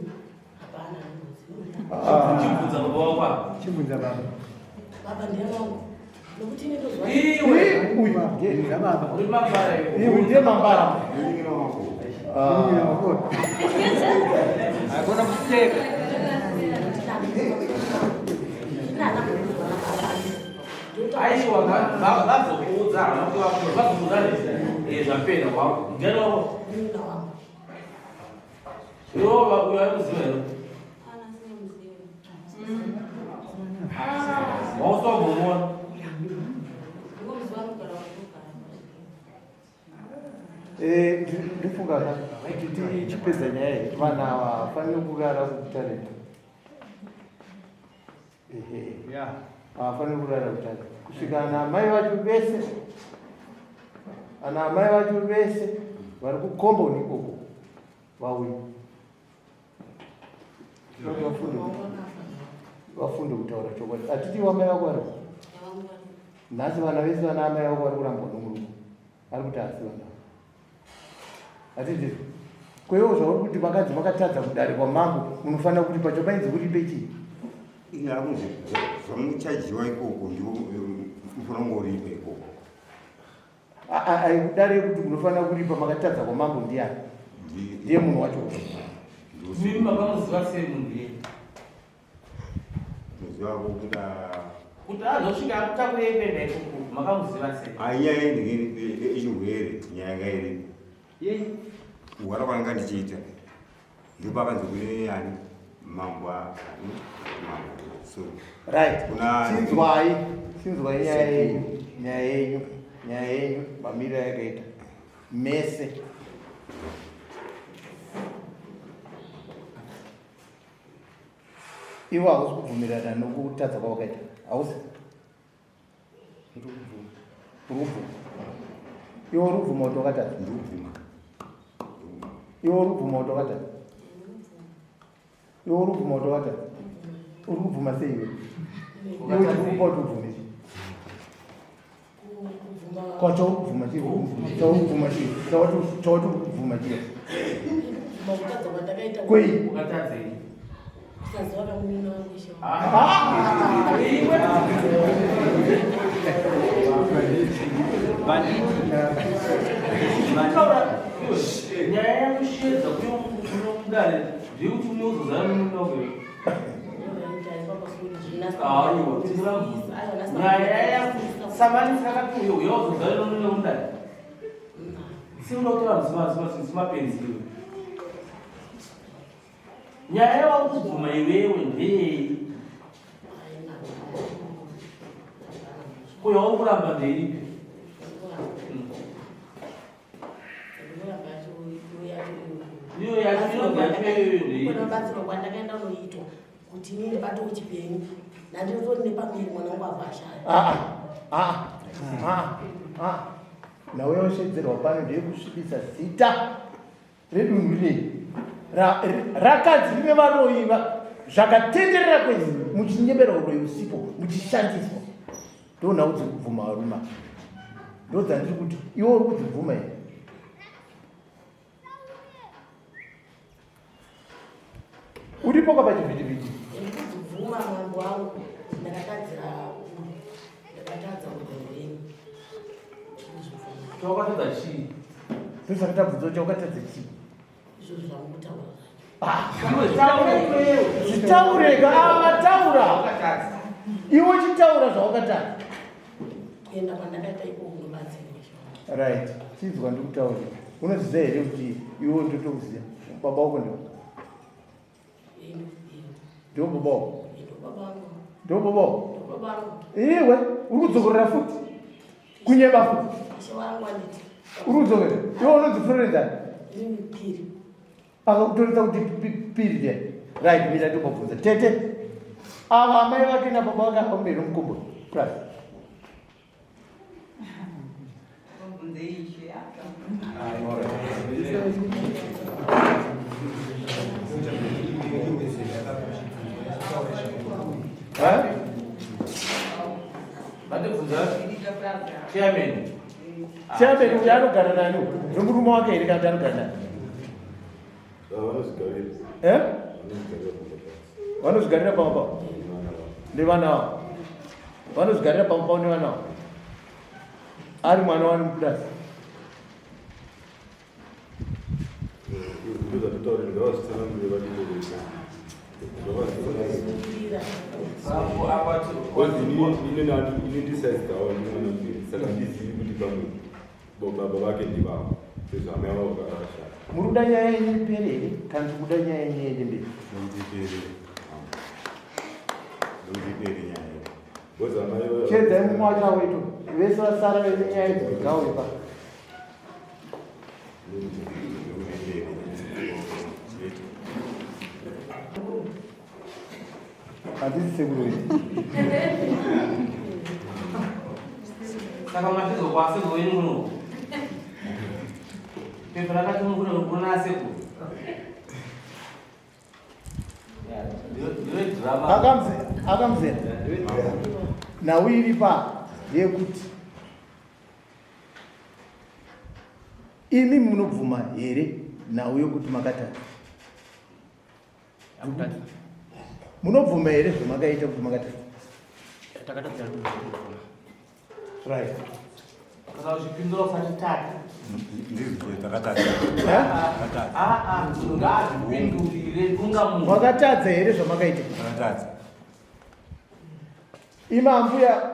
hapana anoziva. Chibvunza baba wako apa. Chibvunza baba. Baba ndiani wangu? Nokuti ini ndozwa. Iwe. Uyu ndiye baba. Uri mambara iwe. Iwe ndiye mambara. Hakuna kuseka. Aiwa vazokuudza hama kuti vazokuudza eh zvapera wako. Ndiani wako? Iwe uyo ari kuziva here? Wausagomuona. Eh, ndifunga kuti tichipedza nyaya iyi vanhu ava havafaniri kurara kutare. Ehe. Havafaniri kurara kutare kusvika namai vacho vese. Ana amai vacho vese vari kukomboni ikoko vauye. Vafunde kutaura chokwadi. Hatiti vamai vako vari nhasi vana vese vana amai vako vari kurambwa nomurume ari kuti asi vana hatiti kweiwo zvauri kuti vakadzi vakatadza kudare kwamambo munofanira kuti pacho painzi kuripe chii inyakunzi zvamuchajiwa ikoko ndiwo mufanira kungoripa ikoko Dare yekuti munofanira kuripa makatadza kwamambo ndiyani? Ndiye munhu wacho. Mimi makamuziva sei munhu iye? Muziva kuda kuti azosvika akutakurei kuenda ikoko makamuziva sei? Ainyaya yechirwere nyaya yanga iripo. Kurwara kwanga ndichiita ndopakanzi kune ani mambo ani mambo so right chinzwai chinzwai nyaya yenyu nyaya yenyu nyaya yenyu mamiriro ayakaita mese iwe hausi kubvumirana nokutadza kwawakaita hausi uri kubvuma iwe uri kubvuma kuti wakatadza iwe uri kubvuma kuti wakatadza iwe uri kubvuma kuti wakatadza uri kubvuma sei iwe iwe chiri kupa kuti ubvume chii kwachauri kubvuma chii chauri kubvuma chii chawati uri kubvuma chii kwei Nyaya yakushedza kunomudare ndeyekuti unozozara nomurume wako nyaya yakusamanisa akati uyo uyozozara nomurume mudare siunotora zimapenzi iwe Nyaya yauri kubvuma iwewe ndeyei? Ko yauri kuramba ndeipi? Iyo yacho inonzi yacho iyoyo ndeipi? Kunobatsirwa kwandakaenda kunoitwa kuti inini ndibate uchipenyu nandinotori nepamuviri mwana wangu abva ashaya. Ah, ah, ah, ah. Nhau yausedzerwa pano ndeyekusvibisa zita redunhu rinei rakanzi rine varoyi zvakatenderera kwese muchinyebera uroyi usipo muchishandiswa ndonhau dziri kubvuma varume ndodzandiri kuti iwe uri kudzibvuma here uripo ka pachivhitivhiti ndikubvuma mambo wangu ndakatadzira ndakatadza urwendo renyu chawakatadza chii ndosaka tabvunza kuti chawakatadza chii izvozvo zvamukutaura zvitaureka avataura iwe chitaura zvawakatadza kuenda kwandakaita ikoko kunobatsirwa right chinzwa ndikutaurira unoziva here kuti iwe ndotokuziva baba wako ndiwo ndiwo baba wako ndiwo baba wako iwe uri kudzokorera futi kunyeba futi uri kudzokorera iwe unonzi florenzani Akakutoridza kuti piri there. Right, mira ndikubvunza. Tete. Ava amai vake nababa vake ava mberi mukombo. Plus. Chairman. Chairman uyu anogara nani? Nomurume wake here kana kuti anogara nani? Eh? Vanozvigarira pamba pavo. Nevana vavo. Vanozvigarira pamba pavo nevana vavo. Ari mwana wani mupurazi. Baba vake ndivavo sezvo amai vavo vakashaya. Muri kuda nyaya yenyu ipere here kana kuti kuda nyaya yenyu iende mberi? Chedzai mumwe wacho aweto vese vasara vene nyaya idzi ngauye pa. Handisi sekuru wenyu. Saka matizo kwa sekuru wenyu muno. Pepa rakati unokona asekuru. Akamzera nhau iri pa yekuti imi munobvuma here nhau yokuti makatadza? Munobvuma here zvamakaita kuti makatadza? Takatadza. Right. Kana uchipindura usati tatu. Ndizvo takatadza. Ah ah, ngaazvipindurire dunga munhu. Makatadza here zvamakaita? Takatadza. Imi ambuya,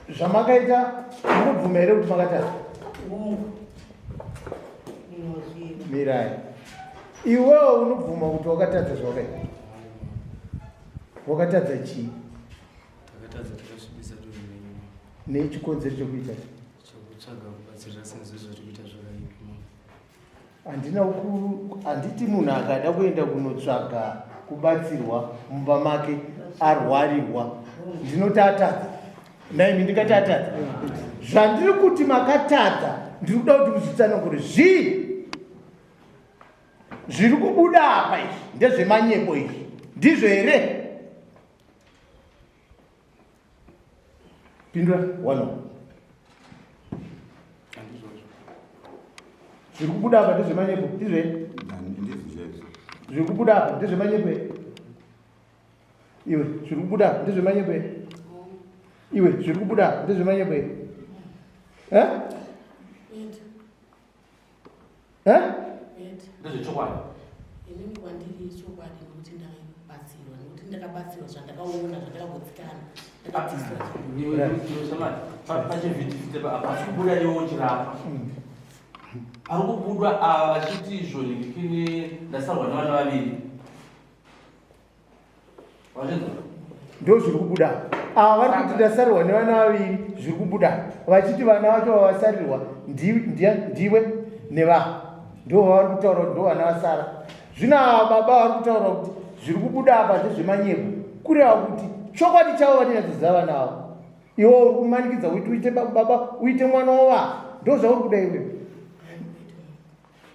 zvamakaita munobvuma here kuti makatadza? Mirai. Iwewo unobvuma kuti wakatadza zvawakaita? Wakatadza chii? Takatadza, takasvibisa dunhu renyu. Nechikonzero chokuita Chokutsvaga kubatsirira senzvo zviri kuita zvakaipa. Handina ku handiti munhu akada kuenda kunotsvaga kubatsirwa mumba make arwarirwa ndinoti atadza? Naimi ndingati atadza? Zvandiri kuti makatadza, ndiri kuda kuti muzvitsanangure. Zvii zviri kubuda apa? Izvi ndezvemanyepo izvi, ndizvo here? Pindura one. Zviri kubuda apa ndezvemanyepo, ndizvo here? Ndizvo chaizvo. Zviri kubuda apa ndezvemanyepo here? Iwe, zviri kubuda apa ndezvemanyepo here? Iwe, zviri kubuda apa ndezvemanyepo here? Eh? Eh? Ndezvechokwadi. Inini kwandiri chokwadi, nokuti ndakabatsirwa, nokuti ndakabatsirwa zvandakaona, zvandakagutsikana, ndakadzidziswa. Pachivhitivhiti hapasi kubuda iwo chirapa. Pari kubudwa ava vachiti izvo ndikini ndasarwa nevana vaviri. Wazvinzwa? Ndo zviri kubuda. Ava vari kuti ndasarirwa nevana vaviri. Zviri kubuda vachiti vana vacho vavasarirwa ndiwe neva, ndo vavari kutaura kuti ndo vana vasara. Zvino ava baba vari kutaura kuti zviri kubuda apa ndezvemanyepo, kureva kuti chokwadi chavo vatinyatsoziva vana avo. Iwe uri kumanikidza kuti uite baba, uite mwana wova, ndo zvauri kuda iwewe.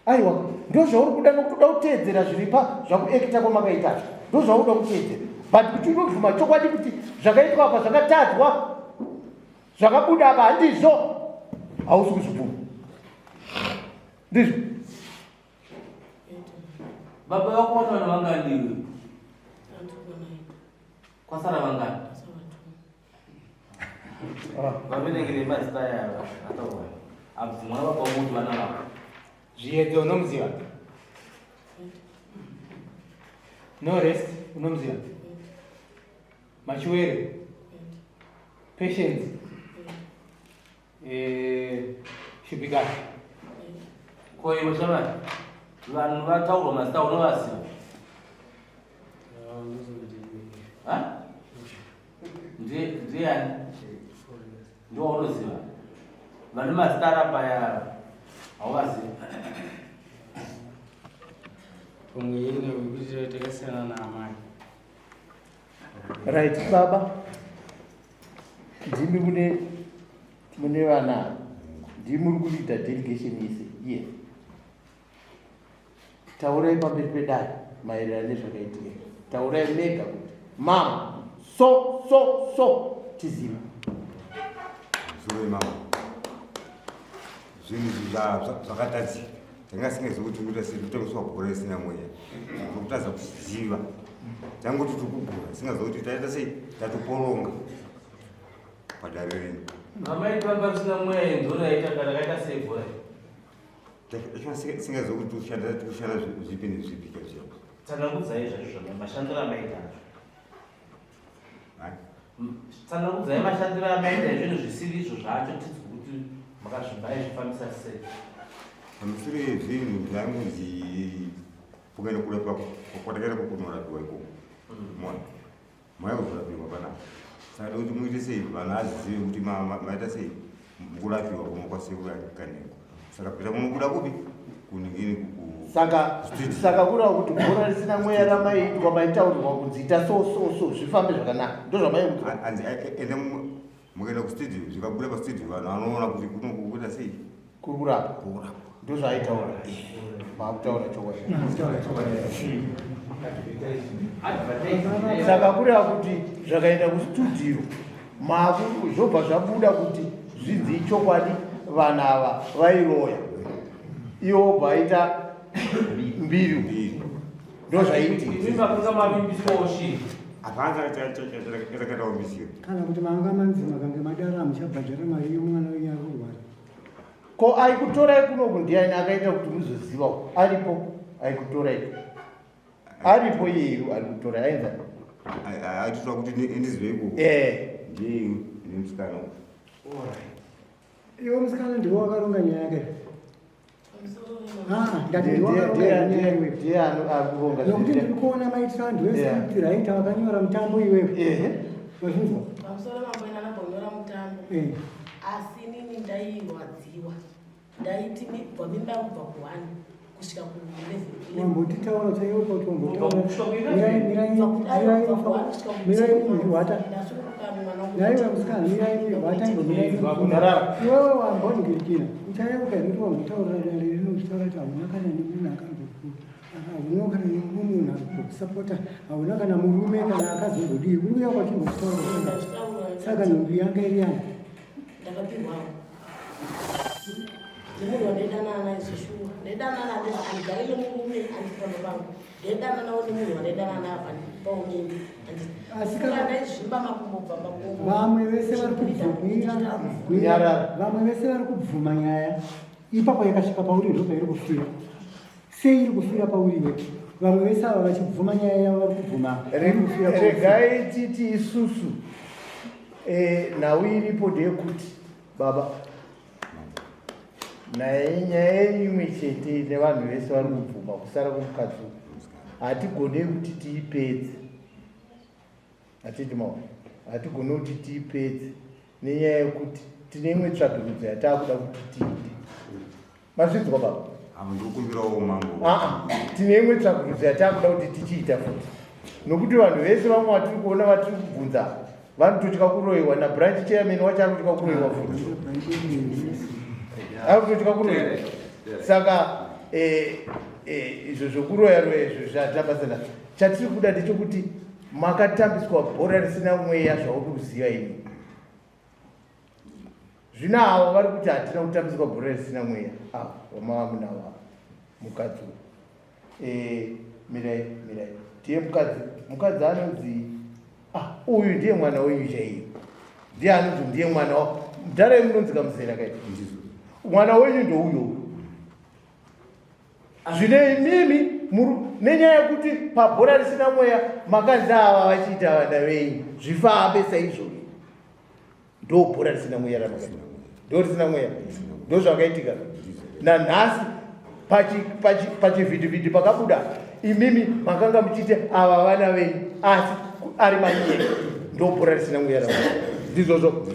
Aiwa, ndo zvauri kuda, nokuti uda kuteedzera zviri pa zvakuekita kwamakaita, ndo zvauri kuda kuteedzera. But kuti unobvuma chokwadi kuti zvakaitwa apa zvakatadzwa, zvakabuda apa handizvo, hausi kuzvibvuma, ndizvo? Baba vako vati vana vangani iwe? Kwasara vangani? Vaverengere mazita aya ataurwa. Abvumwa baba kuti vana vako. Zviyedzo unomuziva? No rest unomuziva? Machiwere? Patience? Shupikani? Ko iwe shamwari, vanhu vataurwa mazita unovaziva? Ha? Ndiani? Ndiwo unoziva? Vane mazita arapaya hauvazivi? Pamwe ine wekuti takasiyana naamai. Right, baba, ndimi mune vana, ndimi muri kuleada delegation yese iye. Taurai pamberi pedare maererano nezvakaitika. Taurai mega kuti mama so so so, tizive. Zuro mama, zvinhu izvi zvakatadzika. Tanga singazivi kuti kuita sei, kutangiswa bhora isina mweya, tokutadza kuziva. Tangoti tiri kugura, singazivi kuti taita sei, tatoporonga padare rino. Vamaitamba risina mweya, inzona yaita kana kaita sei bhora? Singazivi kuti tikushanda zvipi nezvipi chaizvo. Tsanangudzai zvacho zvama mashandiro amaita acho. Tsanangudzai mashandiro amaita ezvinhu zvisiri izvo zvacho, tidzwe kuti makazvibaya zvifambisa sei. Pamusoro yezvinhu zvangunzi kukaenda kurapiwa kwatakaenda kunorapiwa ikoko, mona mauya kuzorapiwa panapa, saka kuti muite sei, vanhu azizive kuti maita sei mukurapiwa kuno kwasekuru Kanengo. Saka pita munobuda kupi kuningini? Saka kureva kuti bhora risina mweya ramaiitwa, maitaurirwa kunzi ita so so so zvifambe zvakanaka, ndo zvamaiudzwa? Anzi ende mukaenda kustudio, zvikabuda pastudio vanhu vanoona kuti kuno kuita sei. Kuri kurapwa. Ndozvaaitaura. Maakutaura chokwadi. Saka kureva kuti zvakaenda kustudio maku zvobva zvabuda kuti zvinzi ichokwadi vanhu ava vairoya. Iwo wobva aita mbiri. Ndozvaiitika. Imi makanga mavimbiswawo shiri. Hapana chatakataombisiwa. Kana kuti manga manzi makange madara hamuchabhadhara mari yemwana wenyu ari kurwara. Ko aikutorai kunoku ndiani akaita kuti muzoziva uku? Aripo aikutorai. Aripo iyeyu ari kutorai ainza. Aitotora kuti ndizive ikoko. Eh. Ndiye nemusikana uyu. Iwe musikana ndiwe wakaronga nyaya yake. Ah, ndati ndiwe wakaronga nyaya iwewe. Ndiye anoronga. Nokuti ndiri kuona maitiro antu ese Yeah. kuti raita vakanyora mutambo iwewe. Wazvinzwa? Pamusoro mambo ena anambonyora mutambo. Eh. Asi inini ndairwadziwa. Ndaiti kubva mimba yangu kubva ku1 kusvika ku11. Wambotitaura chaiwo kuti wambotaura. Mirai mirai mirai mirai mihwata. Naiwe musikana mirai mihwata imbomirai. Iwewe wamboningirikira. Uchayeuka here kuti wambotaurira dare rino uchitaura kuti hauna kana nemunhu akamboku hauna kana nemumwe munhu akambokusapota hauna kana murume kana akazombodii uri kuya kwachimbotaura saka nhumbi yanga iri yani Ndakapihwa nemunhu wandaidanana naye zveshuwa. Ndaidanana handigari nemurume handipano pangu. Ndaidananawo nemunhu wandaidanana naye apa ndipawo mimba. Asi kana- Ndaizvimba makumbo kubva makumbo. Vamwe vese vari kubvumira Nyarara. vamwe vese vari kubvuma nyaya ipapo yakasvika pauri ndo pairi kufira. Sei iri kufira pauri iwe? Vamwe vese ava vachibvuma nyaya yavo vari kubvuma iri kufira pauri. Regai titi isusu eh, nhau iripo ndeyekuti baba naye nyaya yenyu imwe chete nevanhu vese vari kubvuma kusara kwomukadzi uyu hatigone kuti tiipedze hatiti maona hatigone kuti tiipedze nenyaya yekuti tine imwe tsvagirudzo yataakuda kuti tiite mazvinzwa baba Avo ndikukumbirawo mambo. Aa, tine imwe tsvakurudzo yataakuda kuti tichiita futi nokuti vanhu vese vamwe vatiri kuona vatiri kubvunza vanototya kuroyiwa nabranch chairman wacho ari kutya kuroyiwa futi ari kutotya kuroyiwa saka eh, eh, izvo zvokuroya roya izvo zvatambasana chatiri kuda ndechekuti makatambiswa bhora risina mweya zvauri kuziva imi zvino avo vari kuti hatina kutambiswa bhora risina mweya avo vamava munavo avo mukadzi uyu Eh, mirai mirai ndiye mukadzi mukadzi anonzi ah, uyu ndiye mwana wenyu chaiye ndiye anonzi ndiye mwana wa mudhara yemunonzi kamuzera kaita mwana wenyu ndouyo zvino imimi nenyaya yekuti pabhora risina mweya makanzi ava vachiita vana venyu zvifambe saizvozvo ndo bhora risina mweya ramakaita ndo risina mweya ndo zvakaitika nanhasi pachivhitivhiti pakabuda imimi makanga muchiiti ava vana venyu asi ari manyeka ndo bhora risina mweya ramakaita ndizvozvo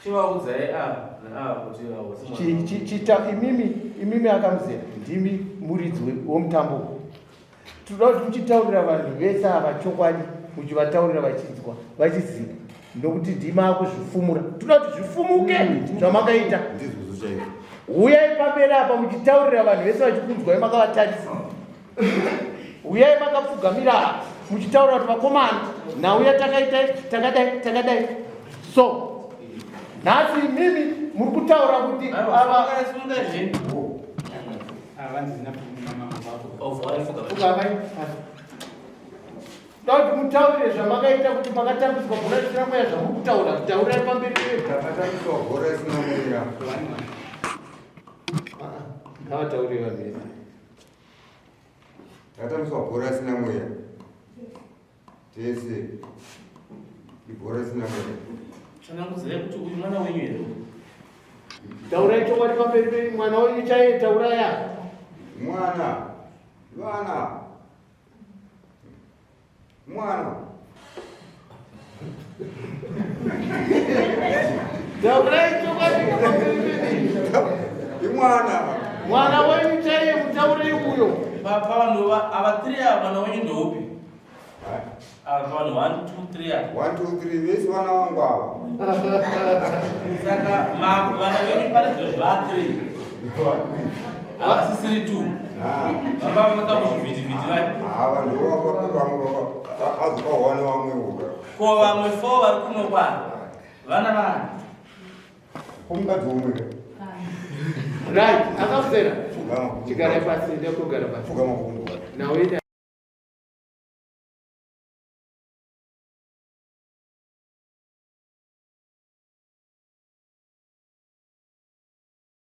Chivaudzai ava naava kuti hausi mwana. Chita imimi imimi akamuzera ndimi muridzi womutambo. Tinoda kuti muchitaurira vanhu vese ava chokwadi muchivataurira vachinzwa vachiziva nokuti ndimi akuzvifumura. Tinoda kuti zvifumuke zvamakaita. Huyai pamberi apa muchitaurira vanhu vese vachikunzwai makavatarisa. Huyai makapfugamira apa muchitaura kuti vakomana nhau yatakaita takadai takadai. So nhasi imimi muri kutaura kuti ava Toda kuti mutaurire zvamakaita kuti makatambiswa bhora risina mweya zvamuri kutaura taurai pamberi pedu. Takatambiswa bhora risina mweya. Ngavataurire vanhu vese. Takatambiswa bhora risina mweya. Tese. Ibhora risina mweya. Tsanangudzai kuti uyu mwana wenyu here? Taurai chokwadi pamberi penyu mwana wenyu chaiye tauraya. Mwana. Vana. Mwana. Taurai chokwadi pamberi penyu. Imwana. Mwana wenyu chaiye mutaurei uyo. Pavanhu ava tiri ava mwana wenyu ndeupi? Ava vanhu 1 2 3 ava. 1 2 3 vese vana vangu ava. Saka vana venyu pane zviro zva 3. Havasisiri 2. Vamba vaka muzvivhitivhiti vai. Ava ndivo vamwe vazokawana vamwewo. Ko vamwe 4 vari kuno kwani? Vana vani? Kumukadzi umwe. Right, akafusera. Chigarai pasi, ndekugara pasi. Pfugama kumwe. Now